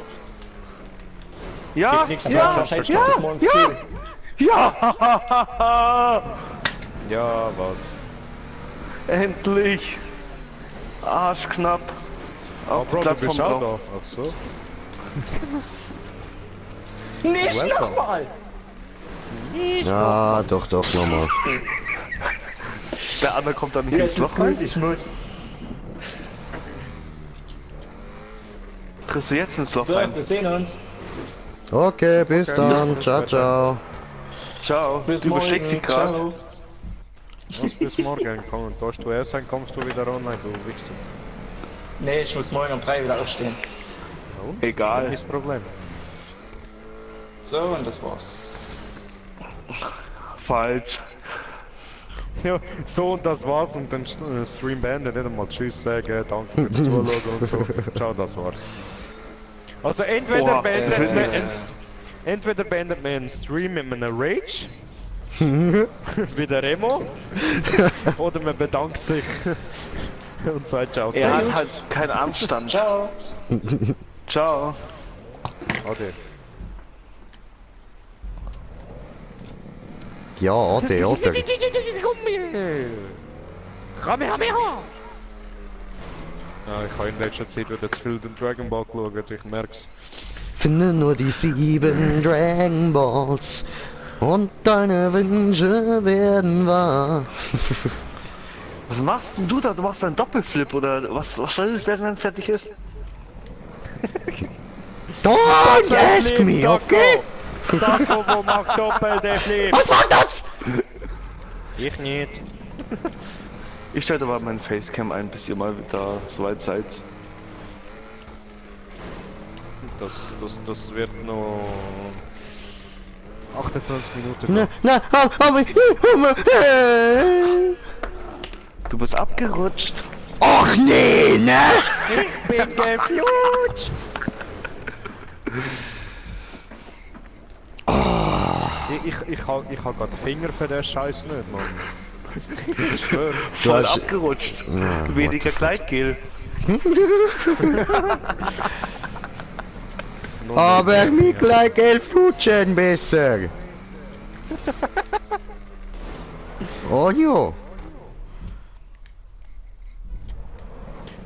Ja, Geht nix Das mehr. war wahrscheinlich bis morgen früh. ja! Ja, was? Endlich! Arschknapp. Auf die Bro, du bist Plattform auch drauf. da. Ach so. Nicht Welcome. nochmal! Ja, doch, nochmal. Der andere kommt dann nicht ins Jetzt Loch ist gut, rein. ich muss. Kriegst du jetzt ins Loch So, rein? wir sehen uns. Okay, bis dann. Ciao, ciao. Ciao. Bis Du überschlägst morgen. dich gerade. Ciao. Was bis morgen kommen. Darfst du erst sein, kommst du wieder online, du Wichser. Nee, ich muss morgen um 3 wieder aufstehen. Egal. Kein Problem. So, und das war's. Falsch. Ja, so und das war's und dann Stream beendet, nicht einmal Tschüss sagen, danke fürs Zuschauen und so. Ciao, das war's. Also entweder Boah, beendet das man wird- entweder beendet man einen Stream mit einem Rage, wie der Remo, oder man bedankt sich und sagt ciao. Er zusammen. hat halt keinen Anstand. Ciao. Ciao. Ade. Ja, oder. Ja, ich habe in letzter Zeit wieder zu viel den Dragon Ball geschaut, ich merk's. Finde nur die 7 Dragon Balls und deine Wünsche werden wahr. Was machst denn du da? Du machst einen Doppelflip oder was soll das, wenn es fertig ist? Don't ask me, okay? Taco, wo macht doppelte Flip? Was war das? Ich nicht. Ich stelle aber mein Facecam ein, bis ihr mal da soweit seid. Das wird noch 28 Minuten. Na, noch. aber... Du bist abgerutscht. Och nee, ne? Bin geflutscht! Ich hab grad Finger für den Scheiß nicht, Mann. Ich schwör. Du Voll hast... abgerutscht. Ja, Weniger Gleitgel. aber mich gleich 11 Flutschen besser. Oh jo.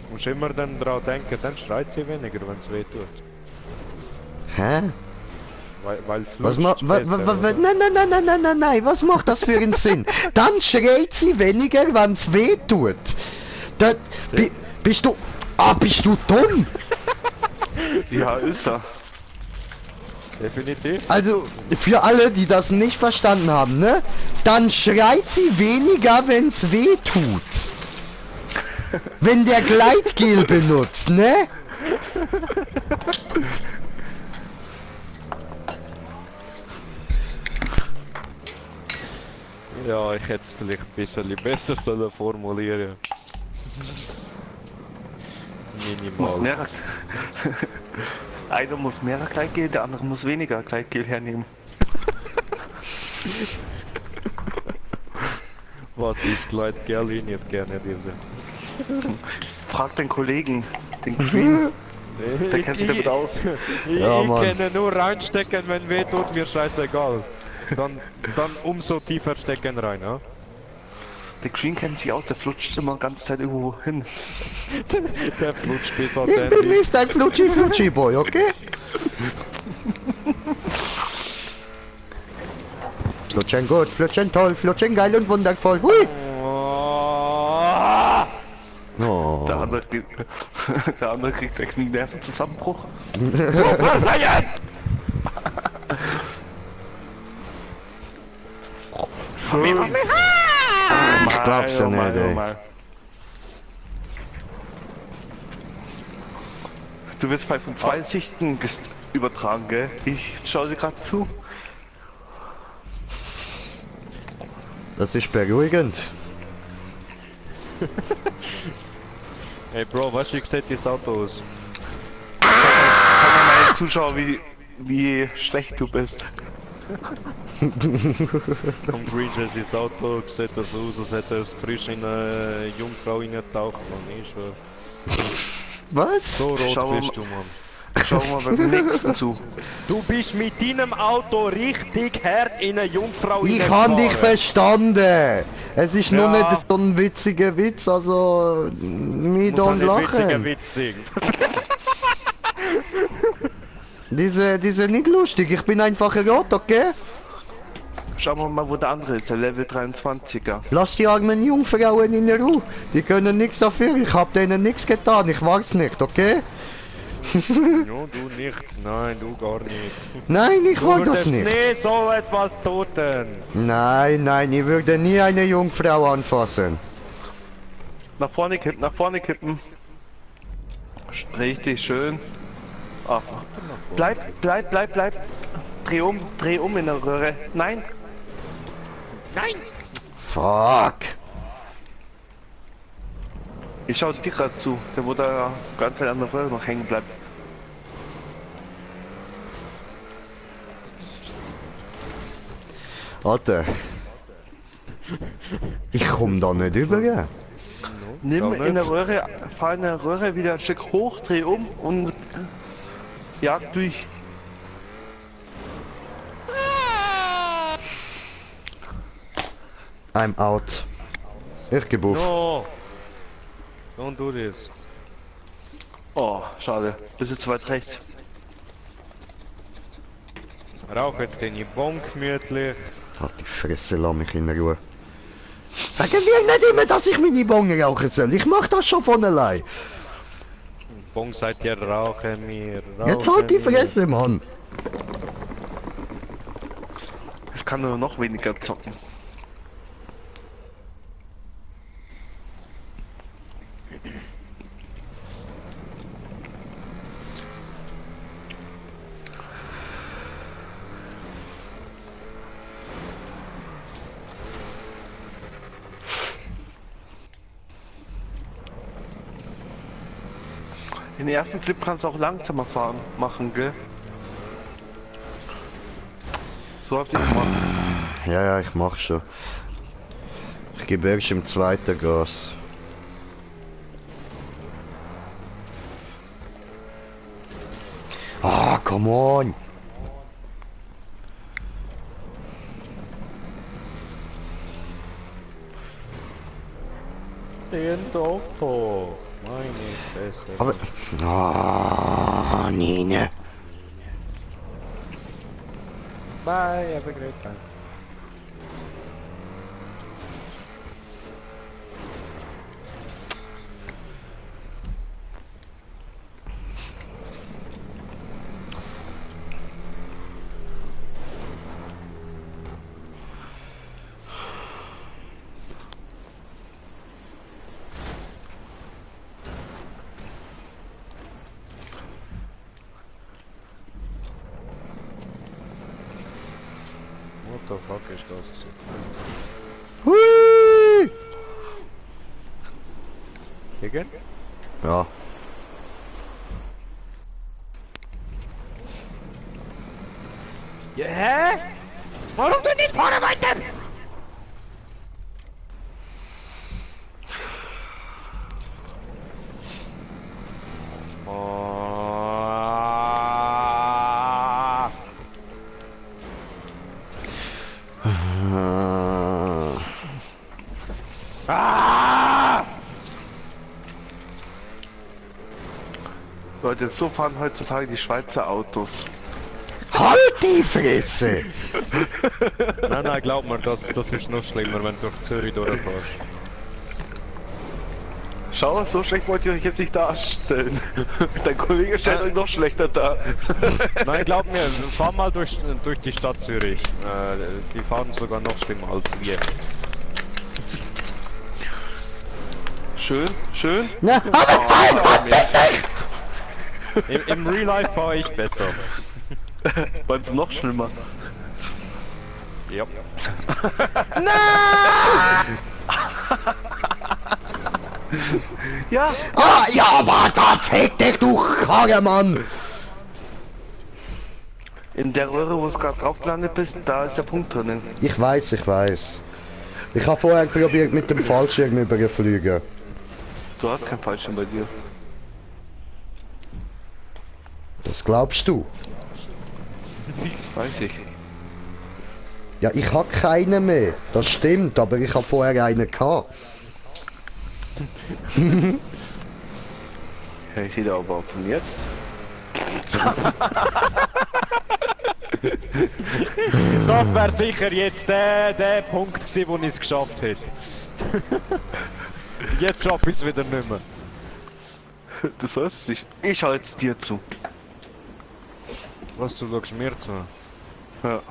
Du musst immer dann dran denken, dann schreit sie weniger, wenn es weh tut. Hä? Weil Was flutscht macht... besser, oder? Nein, was macht das für einen Sinn? Dann schreit sie weniger, wenn es weh tut. Das... Bist du... Ah, bist du dumm? Ja, ist er. Definitiv. Also, für alle, die das nicht verstanden haben, ne? Dann schreit sie weniger, wenn's weh tut. Wenn der Gleitgel benutzt, ne? Ja, ich hätte es vielleicht ein bisschen besser sollen formulieren. Muss Minimal. mehr. Einer muss mehr Gleitgel, der andere muss weniger Gleitgel hernehmen. Was ich Gleit Gerli nicht gerne diese. Frag den Kollegen, den Queen, der kennt sich damit aus. Ja, Ich Mann. kenne nur reinstecken, wenn weh tut, mir scheißegal. Dann umso tiefer stecken rein, ja? Der Queen kennt sich aus, der flutscht immer die ganze Zeit irgendwo hin. Der flutscht bis ans Ich bin Ende. Mr. Flutschi-Flutschi-Boy, okay? Flutschen gut, flutschen toll, flutschen geil und wundervoll. Hui! Oh, Oh. Der andere kriegt gleich einen Nervenzusammenbruch. Super Saiyan! Ich glaub's ja Oh Mann, nicht, oh ey. Mann. Du wirst bei von zwei Sichten übertragen, gell? Ich schaue sie gerade zu. Das ist beruhigend. Hey Bro, weißt du, wie sieht das Auto aus? Kann man mal Zuschauer, wie schlecht du bist. Vom Green Jesse's Auto sieht das aus, als hätte er es frisch in eine Jungfrau reingetaucht, Mann. Ich schwör. Was? So rot Schau mal- bist du, Mann. Schauen wir mal beim nächsten zu. Du bist mit deinem Auto richtig hart in eine Jungfrau Ich habe dich reingefahren. verstanden. Es ist nur Ja. nicht so ein witziger Witz, also mir Muss halt don't nicht witziger lachen. Witz singen. Diese nicht lustig, ich bin einfach ein Rot, okay? Schauen wir mal, wo der andere ist, der Level 23er. Lass die armen Jungfrauen in Ruhe. Die können nichts dafür, ich hab denen nichts getan, ich war's nicht, okay? Ja, du nicht. Nein, du gar nicht. Nein, ich Du war das würdest nicht. nie so etwas tun. Nein, nein, ich würde nie eine Jungfrau anfassen. Nach vorne kippen, nach vorne kippen. Richtig schön. Ah. Bleib. Dreh um in der Röhre. Nein. Fuck. Ich schau dir gerade zu, der wo da ganz weit an der Röhre noch hängen bleibt. Alter. Ich komm da nicht über. Nimm Schau in nicht. der Röhre, fahr in der Röhre wieder ein Stück hoch, dreh um und jag durch. I'm out. Ich geb auf. No. Don't do this. Oh, schade. Bist du zu weit rechts. Rauch jetzt den Bon gemütlich. Halt die Fresse, lass mich in Ruhe. Sagen wir nicht immer, dass ich meine Bon rauchen soll. Ich mach das schon von allein. Bon sagt ja, rauchen wir. Jetzt halt die Fresse, Mann. Ich kann nur noch weniger zocken. Den ersten Flip kannst du auch langsamer machen, gell? So habt ihr gemacht. Ja, ich mach schon. Ich gebe erst im zweiten Gas. Ah, come on! Den doch hoch. Meine Fresse. Aber... Ah, Nine. Bye, have a great time. What the fuck ist das? Hui! Gegen? Ja. Ja, hä? Warum du nicht vorne weiter? Oh. Ah! Leute, so fahren heutzutage die Schweizer Autos. Halt die Fresse! Nein, glaub mir, das ist noch schlimmer, wenn du durch Zürich durchfährst. Schau, so schlecht wollt ihr euch jetzt nicht darstellen. Dein Kollege stellt euch noch schlechter dar. Nein, glaub mir, fahr mal durch die Stadt Zürich. Die fahren sogar noch schlimmer als wir. Schön. Na, aber fick dich! Im Real Life fahre ich besser. Meinst du noch schlimmer? Ja. Ja, Ah, ja, warte, fick dich, du Karre, Mann! In der Röhre, wo du gerade drauf gelandet bist, da ist der Punkt drinnen. Ich weiß, ich weiß. Ich habe vorher probiert mit dem Fallschirm überfliegen. Du hast keinen Fallschirm bei dir. Das glaubst du? Das weiß ich. Ja, ich habe keinen mehr. Das stimmt, aber ich habe vorher einen gehabt. Ja, ich rede aber von jetzt. Das wäre sicher jetzt der Punkt gewesen, wo ich es geschafft hätte. Jetzt schaffe ich es wieder nicht mehr. Du sollst es nicht. Ich halte es dir zu. Was, du schaust mir zu? Ja.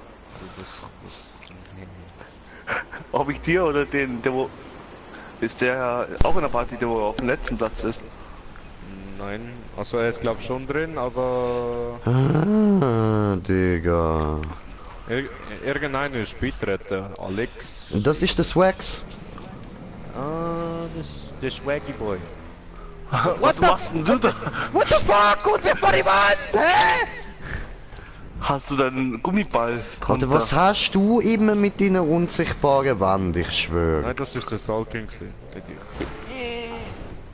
Ob ich dir oder den, der wo... Ist der auch in der Party, der wo auf dem letzten Platz ist? Nein, also er ist glaub schon drin, aber... Ah, Digga. Irgendeiner ist beitreten, Alex. Und das ist das Wax. Ah, das der Swaggy Boy. Was machst denn du da? What the fuck? Und sie vor die Wand! Hä? Hast du deinen Gummiball? Oder was hast du immer mit deiner unsichtbaren Wand, ich schwöre. Nein, das ist der Salking gewesen. Nicht ich.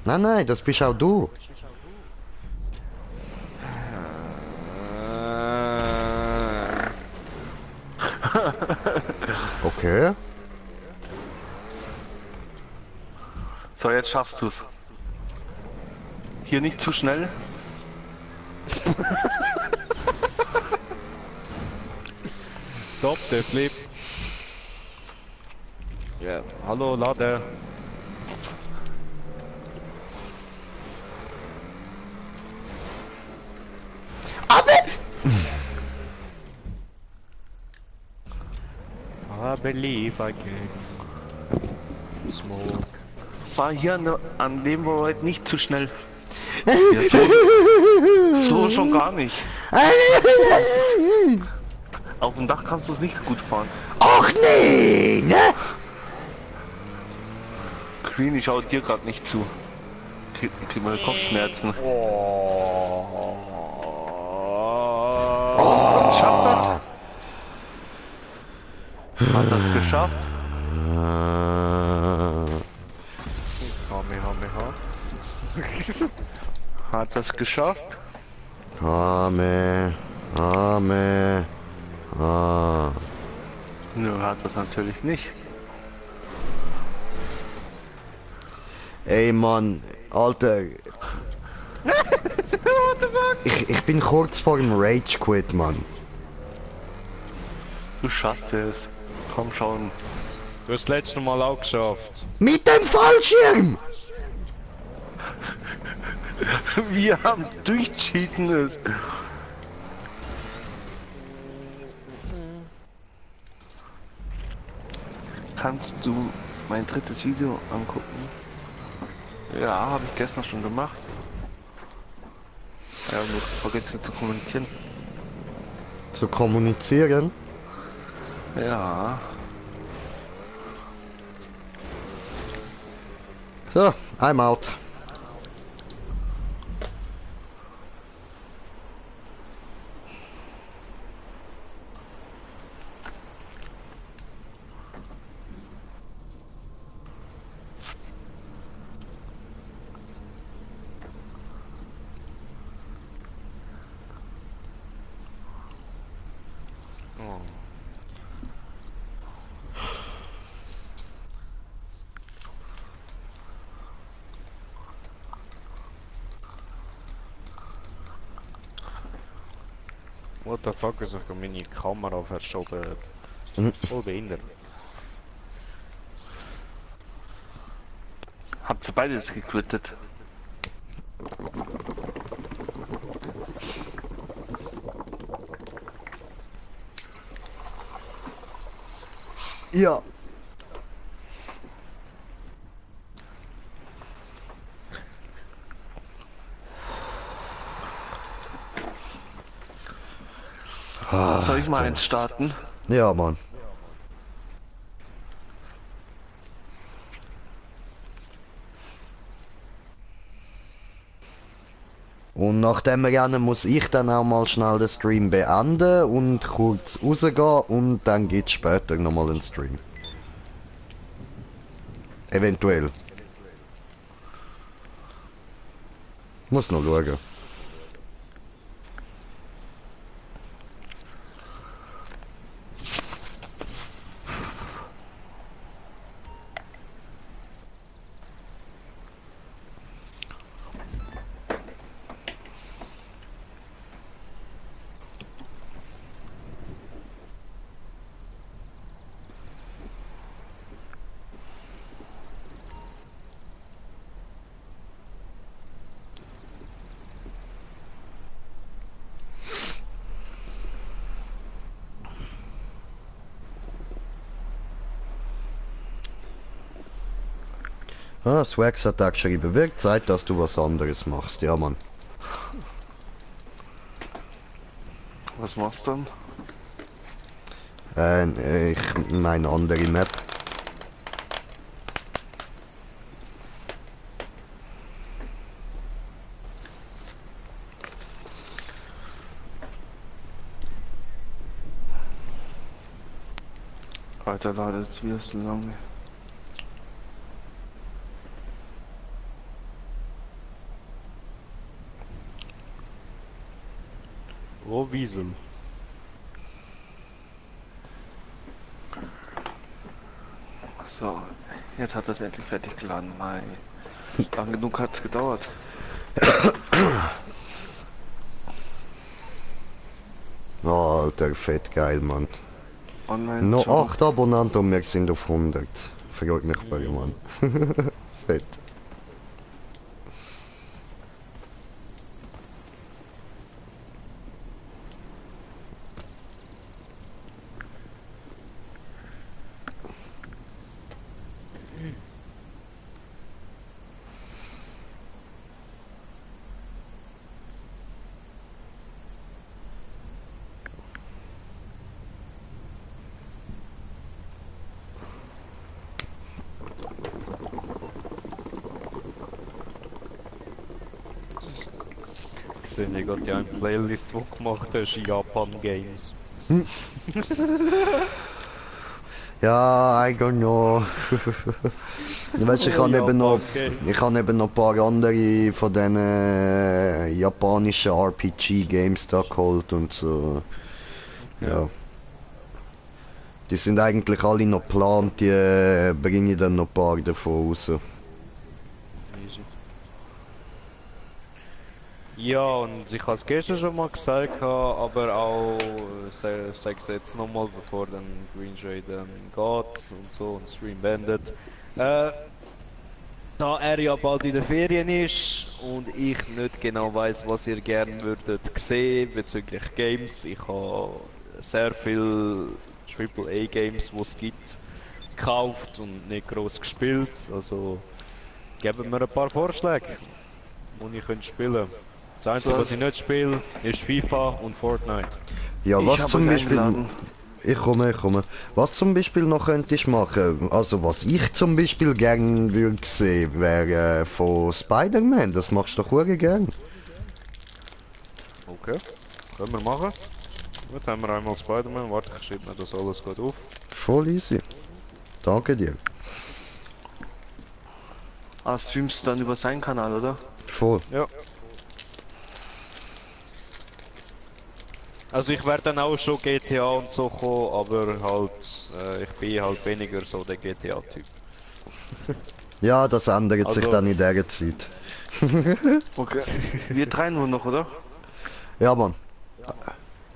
Nein, nein, das bist auch du. Okay. So, jetzt schaffst du's. Hier nicht zu schnell. Stop, der Flip. Ja, hallo, Lade. I believe I can smoke. Fahr hier an dem Road nicht zu schnell. Ja, so schon gar nicht. Auf dem Dach kannst du es nicht gut fahren. Ach nee, ne? Green, ich schau dir gerade nicht zu. Krieg mal Kopfschmerzen. Schafft das? Hat das geschafft? Hat das geschafft? Arme. Ah. Nö, hat das natürlich nicht. Ey Mann, Alter. Ich bin kurz vor dem Rage Quit, Mann. Du schaffst es. Komm schon. Du hast das letzte Mal auch geschafft. Mit dem Fallschirm! Wir haben durchcheaten es. Kannst du mein drittes Video angucken? Ja, habe ich gestern schon gemacht. Ja, muss vergessen zu kommunizieren. Zu kommunizieren? Ja. So, I'm out. Oh. What the fuck is ich meine Kamera verschoben? Voll behindert. Habt ihr beides gequittet? Ja. Soll ich mal eins starten? Ja, Mann. Und nach dem Rennen muss ich dann auch mal schnell den Stream beenden und kurz rausgehen und dann gibt's später nochmal einen Stream. Eventuell. Muss noch schauen. Ah, Swags hat auch geschrieben, wird Zeit, dass du was anderes machst. Ja, Mann. Was machst du dann? Ich meine andere Map. Alter, Leute, jetzt wieder so lange. Oh, Wiesel. So, jetzt hat das endlich fertig geladen. Mei. Lang genug hat es gedauert. Oh, Alter, fett geil, Mann. Online. Noch schon. 8 Abonnenten und wir sind auf 100. Freut mich bei Mann. Fett. Ich sehe gerade die eine Playlist, die du gemacht hast, Japan Games. Ja, I don't know. Weißt, ich habe eben noch, ein paar andere von diesen japanischen RPG-Games da geholt und so. Ja. Die sind eigentlich alle noch geplant, die bringe ich dann noch ein paar davon raus. Easy. Ja, und ich habe es gestern schon mal gesagt, aber auch, sage es jetzt nochmal, bevor dann Green Shade geht und so und Stream beendet. Da er ja bald in der Ferien ist und ich nicht genau weiß, was ihr gerne würdet sehen bezüglich Games. Ich habe sehr viel AAA-Games, die es gibt, gekauft und nicht groß gespielt. Also geben mir ein paar Vorschläge, die ich spielen könnte. Das Einzige, was ich nicht spiele, ist FIFA und Fortnite. Ja, Ich was habe zum euch Beispiel... eingeladen. Ich komme. Was zum Beispiel noch könntest machen, also was ich zum Beispiel gern würde sehen, wäre von Spider-Man. Das machst du doch auch gern. Okay, können wir machen. Gut, haben wir einmal Spider-Man. Warte, ich schreibe mir das alles gut auf. Voll easy. Danke dir. Ah, streamst du dann über seinen Kanal, oder? Voll. Ja. Also ich werde dann auch schon GTA und so kommen, aber halt, ich bin halt weniger so der GTA-Typ. Ja, das ändert sich Also- dann in der Zeit. Okay. Wir drei nur noch, oder? Ja, Mann.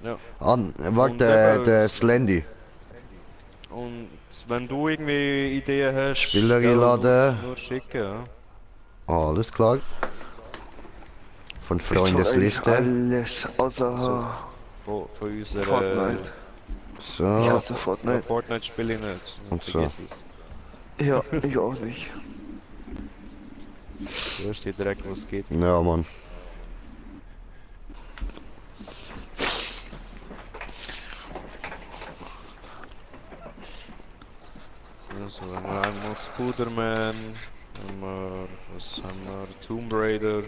Ja. Warte, Und der Slendy. Und wenn du irgendwie Ideen hast, Spieler ja, einladen. nur schicken, ja. Alles klar. Von Ich zock eigentlich Freundesliste. alles außer Von unserer... Fortnite. Ich So. hasse Ja, Fortnite. Fortnite spiele ich nicht. Und so. Vergiss es. Ja, ich auch nicht. Du hast dir direkt, was geht. Ja, Mann. Also, wir haben einmal Scooterman, haben wir, was haben wir, Tomb Raider.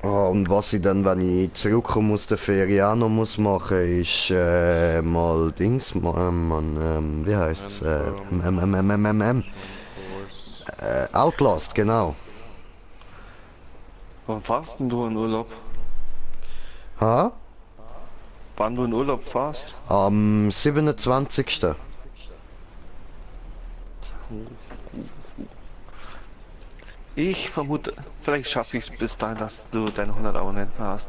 Und was ich dann, wenn ich zurückkomme aus der Ferien auch noch muss machen, ist mal Dings, wie heißt's? Outlast, genau. Wann fahrst denn du in Urlaub? Ha? Wann du in Urlaub fahrst? Am 27. Ich vermute, vielleicht schaffe ich es bis dahin, dass du deine 100 Abonnenten hast.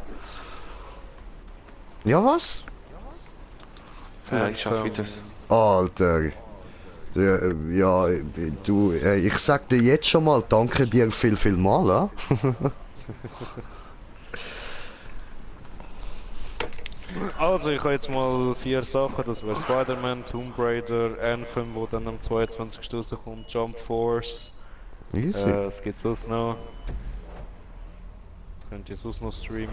Ja, was? Vielleicht schaffe ich das. Alter. Ja, ja, du, ich sag dir jetzt schon mal, danke dir viel mal, Also ich habe jetzt mal 4 Sachen, das wäre Spider-Man, Tomb Raider, Anthem, wo dann am 22. rauskommt, Jump Force. Easy. Was gibt's sonst noch? Könnt ihr sonst noch streamen?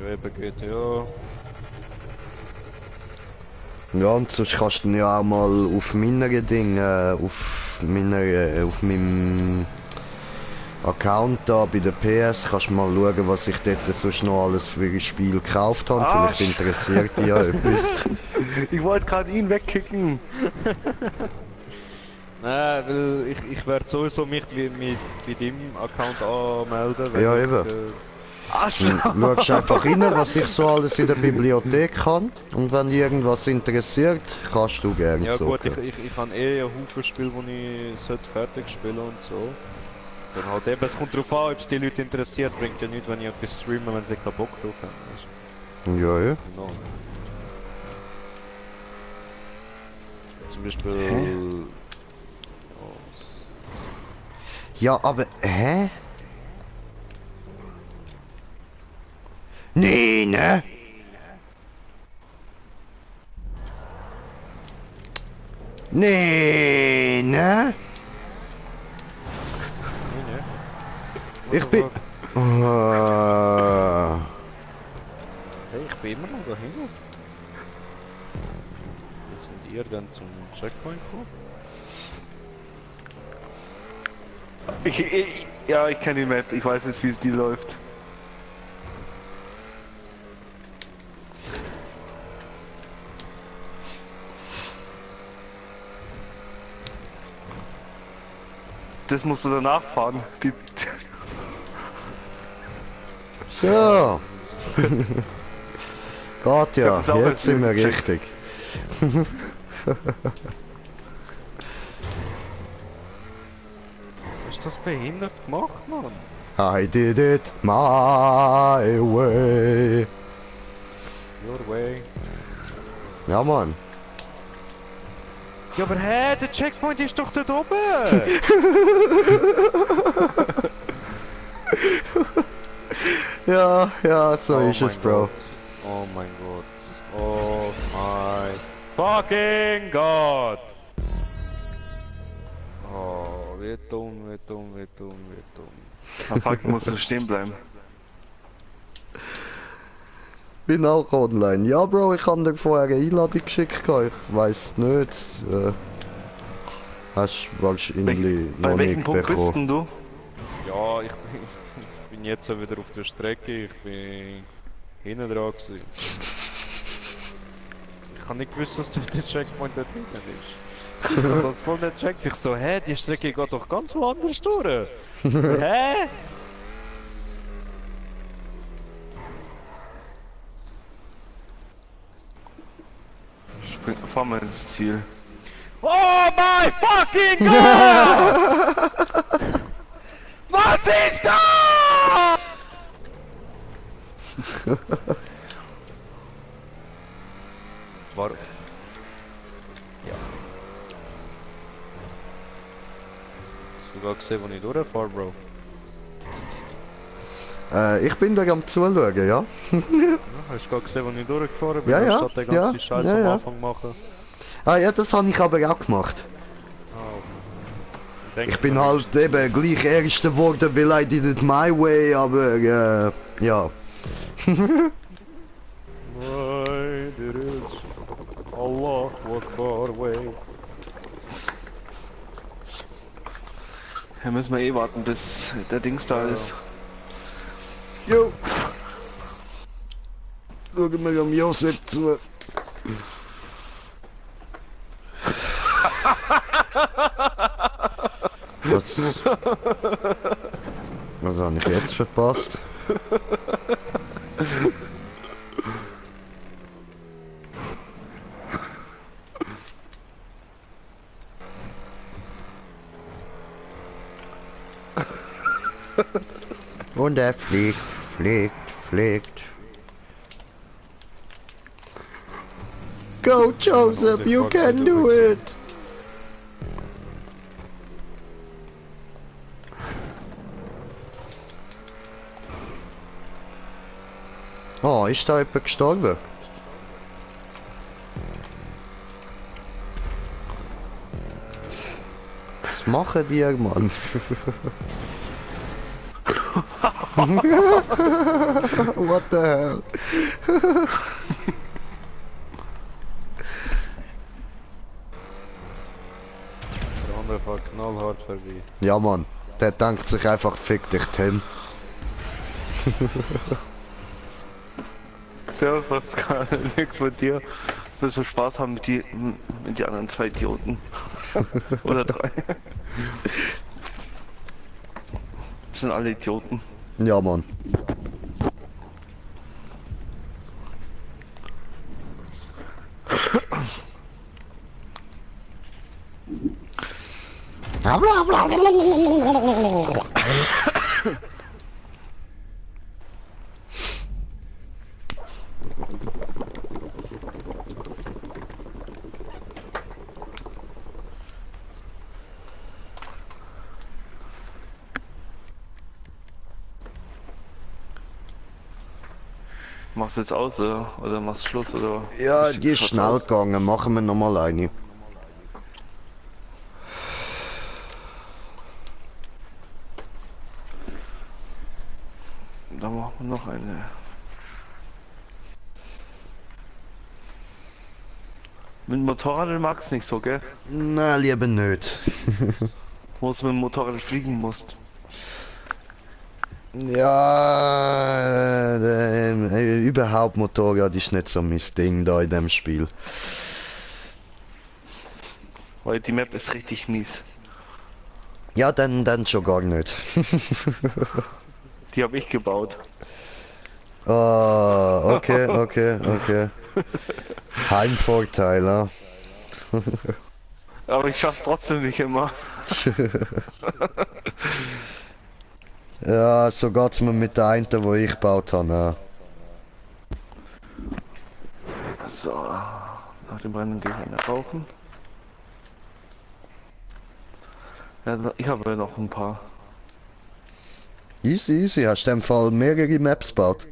Ja, eben GTA. Ja, und sonst kannst du ja auch mal auf meiner Ding, auf meinem Account da bei der PS, kannst du mal schauen, was ich dort sonst noch alles für ein Spiel gekauft habe. Vielleicht interessiert dich ja etwas. Ich wollte gerade ihn wegkicken. Nein, weil ich werde sowieso mich bei deinem Account anmelden. Ja, ich, eben. Arschloch! Schaust einfach rein, was ich so alles in der Bibliothek kann. Und wenn dich irgendwas interessiert, kannst du gerne ja gut, zocken. ich habe eh einen Haufen Spiele, die ich fertig spielen und so. Dann halt eben, es kommt darauf an, ob es die Leute interessiert, bringt ja nichts, wenn ich etwas streame, wenn sie keinen Bock drauf haben. Weißt Ja, ja. du? Genau. Zum Beispiel... Ja, aber, hä? Nee, ne? Nee, ne? Ich bin... Hey, ich bin immer noch dahin. Wie sind ihr dann zum Checkpoint gekommen? Ja, ich kenne die Map. Ich weiß nicht, wie es die läuft. Das musst du danach fahren. Die So. Gott ja, hab das auch jetzt sind wir gecheckt. richtig. Hast du das behindert gemacht, Mann? I did it my way. Your way. Ja, Mann. Ja, aber hä, der Checkpoint ist doch dort oben! Ja, ja, so Oh ist es, mein Bro. Gott. Oh mein Gott. Oh my fucking God! Oh, wie dumm, wie dumm, wie dumm, wie dumm. Am Fuck musst du stehen bleiben. Bin auch online. Ja, Bro, ich habe dir vorher eine Einladung geschickt. Ich weiß nicht. Hast wahrscheinlich Bei noch welchem nicht Punkt bist bekommen. denn du? Ja, ich bin jetzt wieder auf der Strecke. Ich bin hinten dran gewesen. Ich habe nicht gewusst, dass der Checkpoint dort hinten ist. Ich habe das voll nicht gecheckt. Ich so, hä, die Strecke geht doch ganz woanders durch. Hä? Fahr mal ins Ziel. Oh my fucking God! Was ist da? War... Ja. Hast du gerade gesehen, wo ich durchfahre, Bro? Ich bin da am Zuschauen, ja. Ja, hast du gerade gesehen, wo ich durchgefahren bin? Ja, ja, Anstatt den ganzen ja, Scheiß ja, am ja. Anfang machen. Ah ja, das habe ich aber auch gemacht. Denk Ich bin mir halt eben gleich Erster geworden, weil I did it my way, aber ja. Why did it Allah Akbar way? Da müssen wir eh warten, bis der Dings da ist. Jo. Schauen wir am Josef zu. Was habe ich jetzt verpasst? Und er fliegt, fliegt, fliegt. Go Joseph, you can do it! Oh, ist da jemand gestorben? Was machen die, Mann? What the hell? Der andere fährt knallhart vorbei. Ja, Mann. Der denkt sich einfach, fick dich, Tim. Servus Pascal, nix mit dir. Ich will so Spaß haben mit die anderen 2 Idioten. Oder 3. Das sind alle Idioten. Ja, Mann. Machst du jetzt aus oder machst du Schluss oder? Ja, die ist schnell gegangen. Machen wir nochmal eine. Dann machen wir noch eine. Mit dem Motorrad magst du nicht so, gell? Na, lieber nicht. Wo du mit dem Motorrad fliegen musst. Ja, überhaupt Motorrad ist nicht so mein Ding da in dem Spiel. Weil die Map ist richtig mies. Ja, dann schon gar nicht. Die habe ich gebaut. Ah, okay. Heimvorteil, ja. Aber ich schaff's trotzdem nicht immer. Ja, so geht's mir mit der einen, wo ich gebaut habe. Ja. So, nach dem Rennen gehe ich eine rauchen. Ja, ich habe ja noch ein paar. Easy, hast du im Fall mehrere Maps gebaut?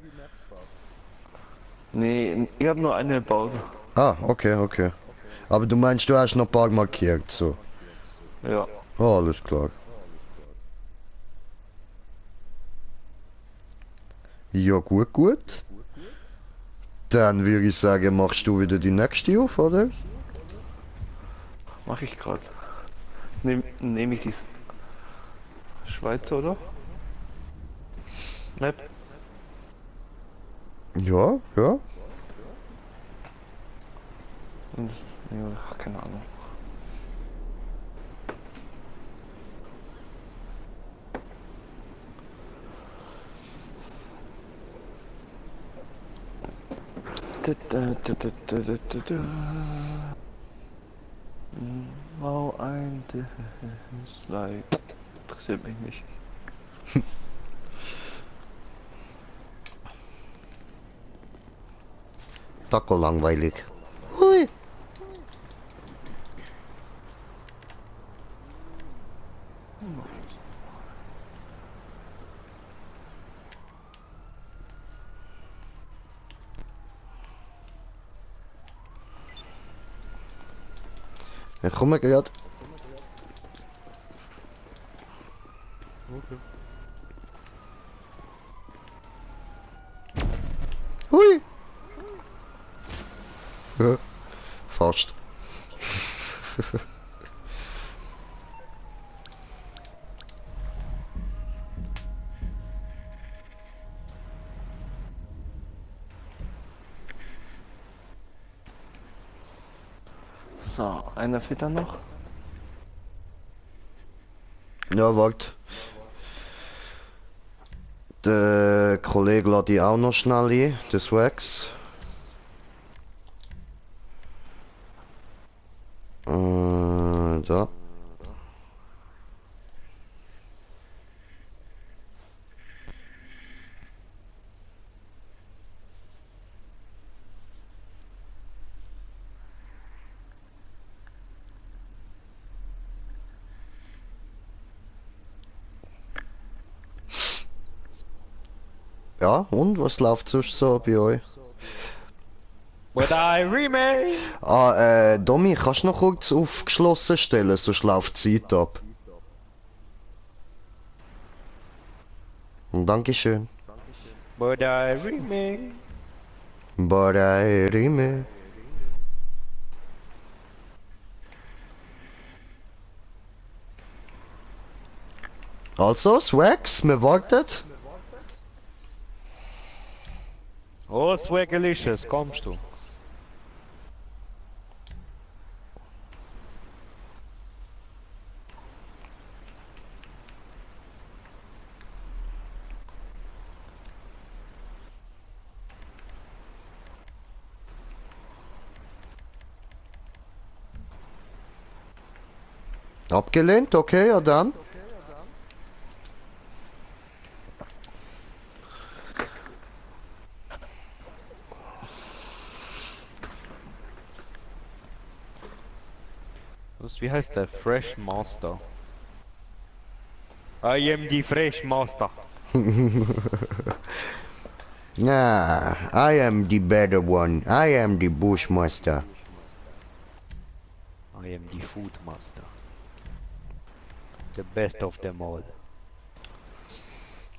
Nee, ich habe nur eine gebaut. Ah, okay. Aber du meinst, du hast noch ein paar markiert, so. Ja. Oh, alles klar. Ja, gut. Dann würde ich sagen, machst du wieder die nächste auf, oder? Mache ich gerade. Nehme ich die Schweizer, oder? Map. Ja. Und, ja, keine Ahnung. Wow, ein Dislike. Interessiert mich nicht. Taco langweilig. Hui. Ja, komm mal gerade. Hui. Ja, fast. So, einer fehlt dann noch. Ja, warte. Der Kollege lädt die auch noch schnell ein, das Wax. Da. Ja, und was läuft sonst so bei euch? Would I remain? Domi, kannst du noch kurz auf geschlossen stellen, sonst läuft die Zeit ab. Und Dankeschön. Would I remain? But I remain. Also, Swags, wir warten. Oh, Swaggelicious, kommst du? Abgelehnt, okay, ja dann. Wie heißt der? Fresh Master. I am the Fresh Master. Nah, I am the better one. I am the Bushmaster. I am the Food Master. The best of them all.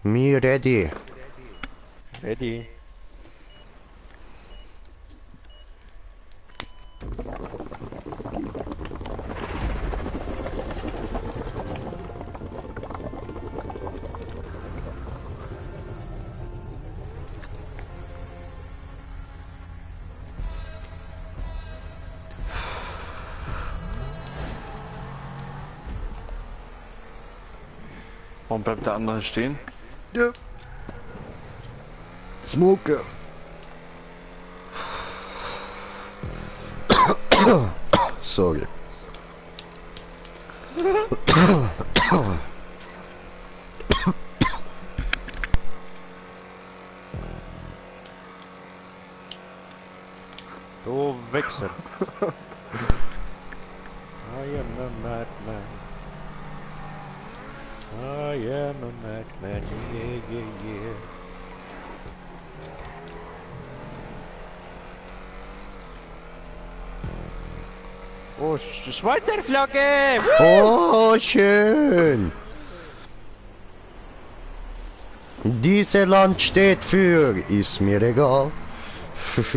Me ready. Ready? Warum bleibt der andere stehen? Ja. Smoke. Sorry. Du Wichser. I am a madman. I am a madman, yeah, yeah, yeah. Oh, Schweizer Flagge! Oh, schön. Dieses Land steht für, ist mir egal. Ist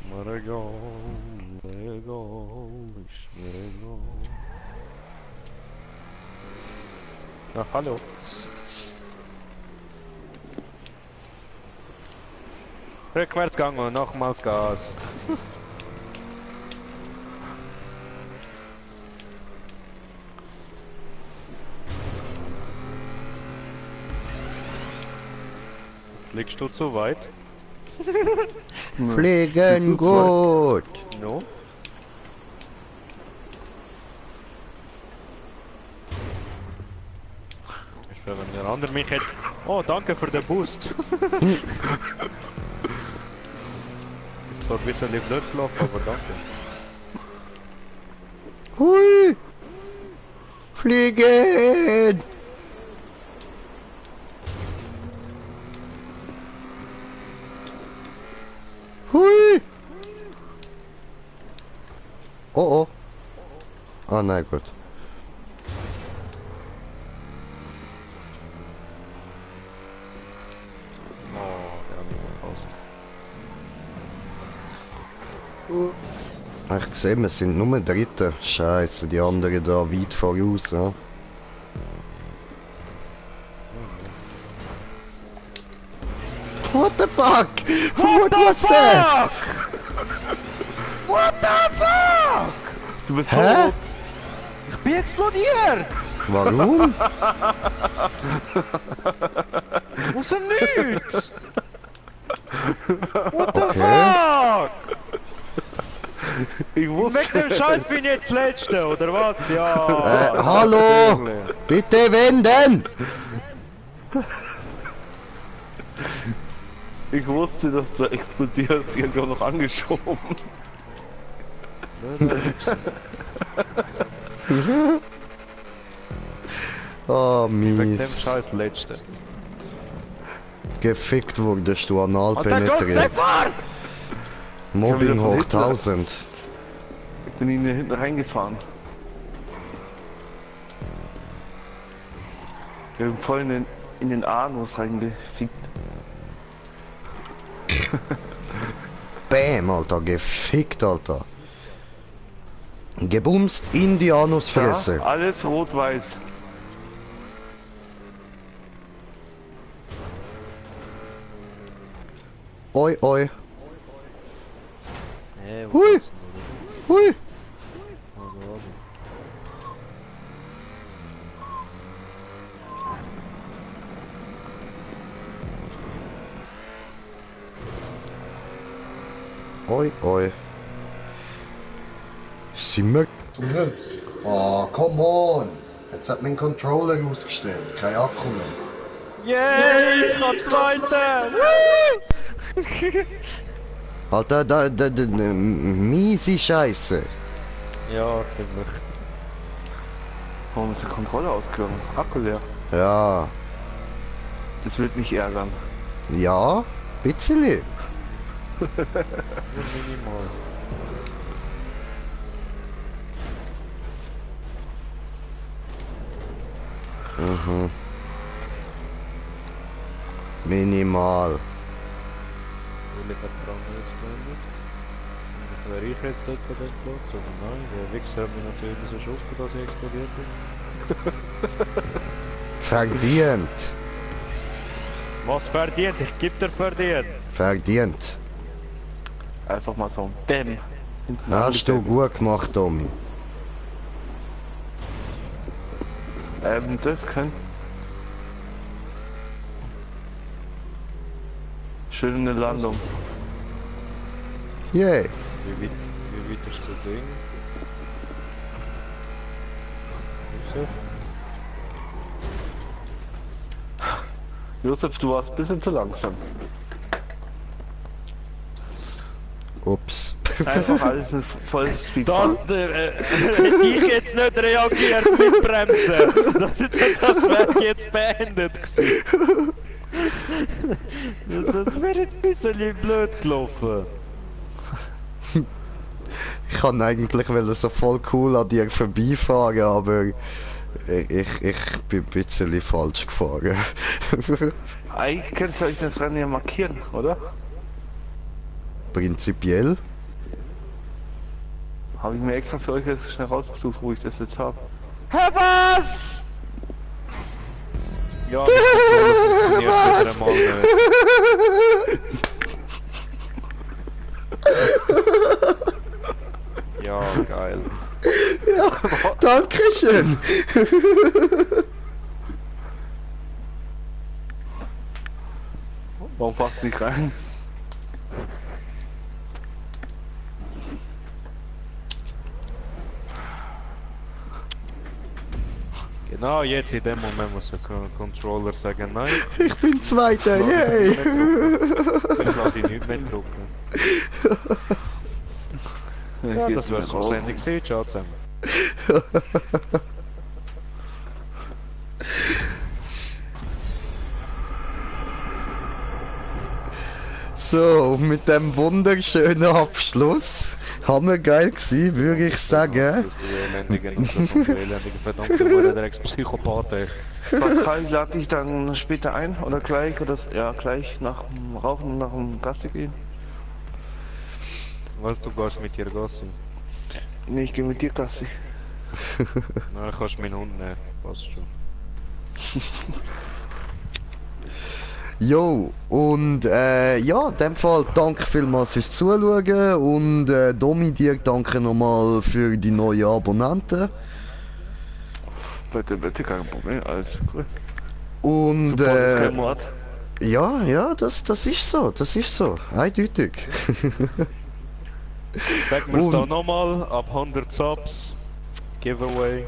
mir egal, ist mir egal. Na, hallo. Rückwärtsgang und nochmals Gas. Fliegst du zu weit? Fliegen gut. No? Ich will, wenn der andere mich hätte... Oh, danke für den Boost. Ist zwar ein bisschen blöd gelaufen, aber danke. Hui. Fliegen. Hui. Oh oh. Ah, nein, gut. Oh, der hat nicht gepasst. Ich sehe, wir sind nur Dritte. Scheiße, die anderen da weit voraus. Ja. What the fuck? What was that? What the fuck? Du bist Hä? tot. Ich bin explodiert! Warum? Aus dem Nichts! What the Okay. fuck? Ich wusste. Wegen dem Scheiß bin ich jetzt Letzte, oder was? Ja. Hallo! Bitte wenden! Ich wusste, dass du explodierst. Ich hab dich auch noch angeschoben. Oh, Wegen dem mies. Scheiß Letzte. Gefickt wurdest du anal Und dann kommt's penetriert. fahren! Mobbing wieder hoch von Hitler. 1000. Ich bin ihn hier hinten reingefahren. Ich hab ihn voll in den Anus reingefickt. Bäm, Alter, gefickt, Alter. Gebumst in die Anusfresse. Ja, alles rot-weiß. Oi, oi. Hey, Hui! Hui! Oi, oi. Sind wir... Oh, come on! Jetzt hat mein Controller ausgestellt. Kein Akku mehr. Yay, ich hab Zweite! Alter, miese Scheiße. Ja, ziemlich. Warum ist die Kontrolle ausgegangen? Akku leer. Ja, Das wird mich ärgern. ja, bisschen. Minimal. Mhm. Minimal. Welcher Traum ist beendet? Und wäre ich jetzt dort bei dem Platz? Oder nein? Der Wichser hat mich natürlich so schocken, dass ich explodiert bin. Verdient. Was verdient? Ich geb dir verdient! Verdient. Einfach mal so ein Bäm. Hinten Hast du angedämmt. gut gemacht, Tommy. Das kann. Schöne Landung. Yay. Wie weit ist das Ding? Josef? Josef, du warst ein bisschen zu langsam. Ups. Einfach alles mit volles Speed. Das, fahren. hätte ich jetzt nicht reagiert mit Bremsen, das wäre jetzt beendet gewesen. Das wäre jetzt ein bisschen blöd gelaufen. Ich kann eigentlich so voll cool an dir vorbeifahren, aber ich bin ein bisschen falsch gefahren. Eigentlich könnt ihr euch das Rennen ja markieren, oder? Prinzipiell. Habe ich mir extra für euch jetzt schnell rausgesucht, wo ich das jetzt habe. Hä, was? Ja, die Kontrolle funktioniert wieder mal nicht. Ja, geil. Ja, Dankeschön. Warum passt nicht rein? Genau, jetzt in dem Moment muss der Controller sagen, nein, Ich bin Zweiter, yay. ich lasse dich nicht mehr drucken. Ja, das wäre so Sendung gewesen, ciao zusammen. So, mit dem wunderschönen Abschluss. Hammergeil gewesen, würde ich sagen. Das ist so elendige verdammte Mutter, der Ex-Psychopath, ey. Pascal, lade dich dann später ein oder gleich? Oder ja, gleich nach dem Rauchen und nach dem Gassi gehen? Was, du gehst mit ihr Gassi? Nee, ich gehe mit dir Gassi. Nein, kannst meinen Hund nehmen, passt schon. Jo, und ja, in dem Fall danke vielmals fürs Zuschauen und Domi, dir danke nochmal für die neuen Abonnenten. Bitte, kein Problem, alles cool. Und Support ist kein Mord. ja, das ist so, eindeutig. Sag mir's da Und- nochmal, ab 100 Subs, Giveaway.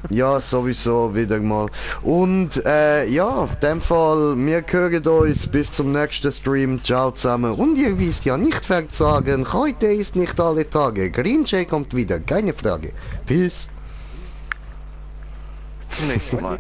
Ja, sowieso wieder mal. Und ja, in dem Fall, wir hören uns bis zum nächsten Stream. Ciao zusammen. Und ihr wisst ja nicht verzagen, heute ist nicht alle Tage. Green Jay kommt wieder, keine Frage. Peace. Zum nächsten Mal.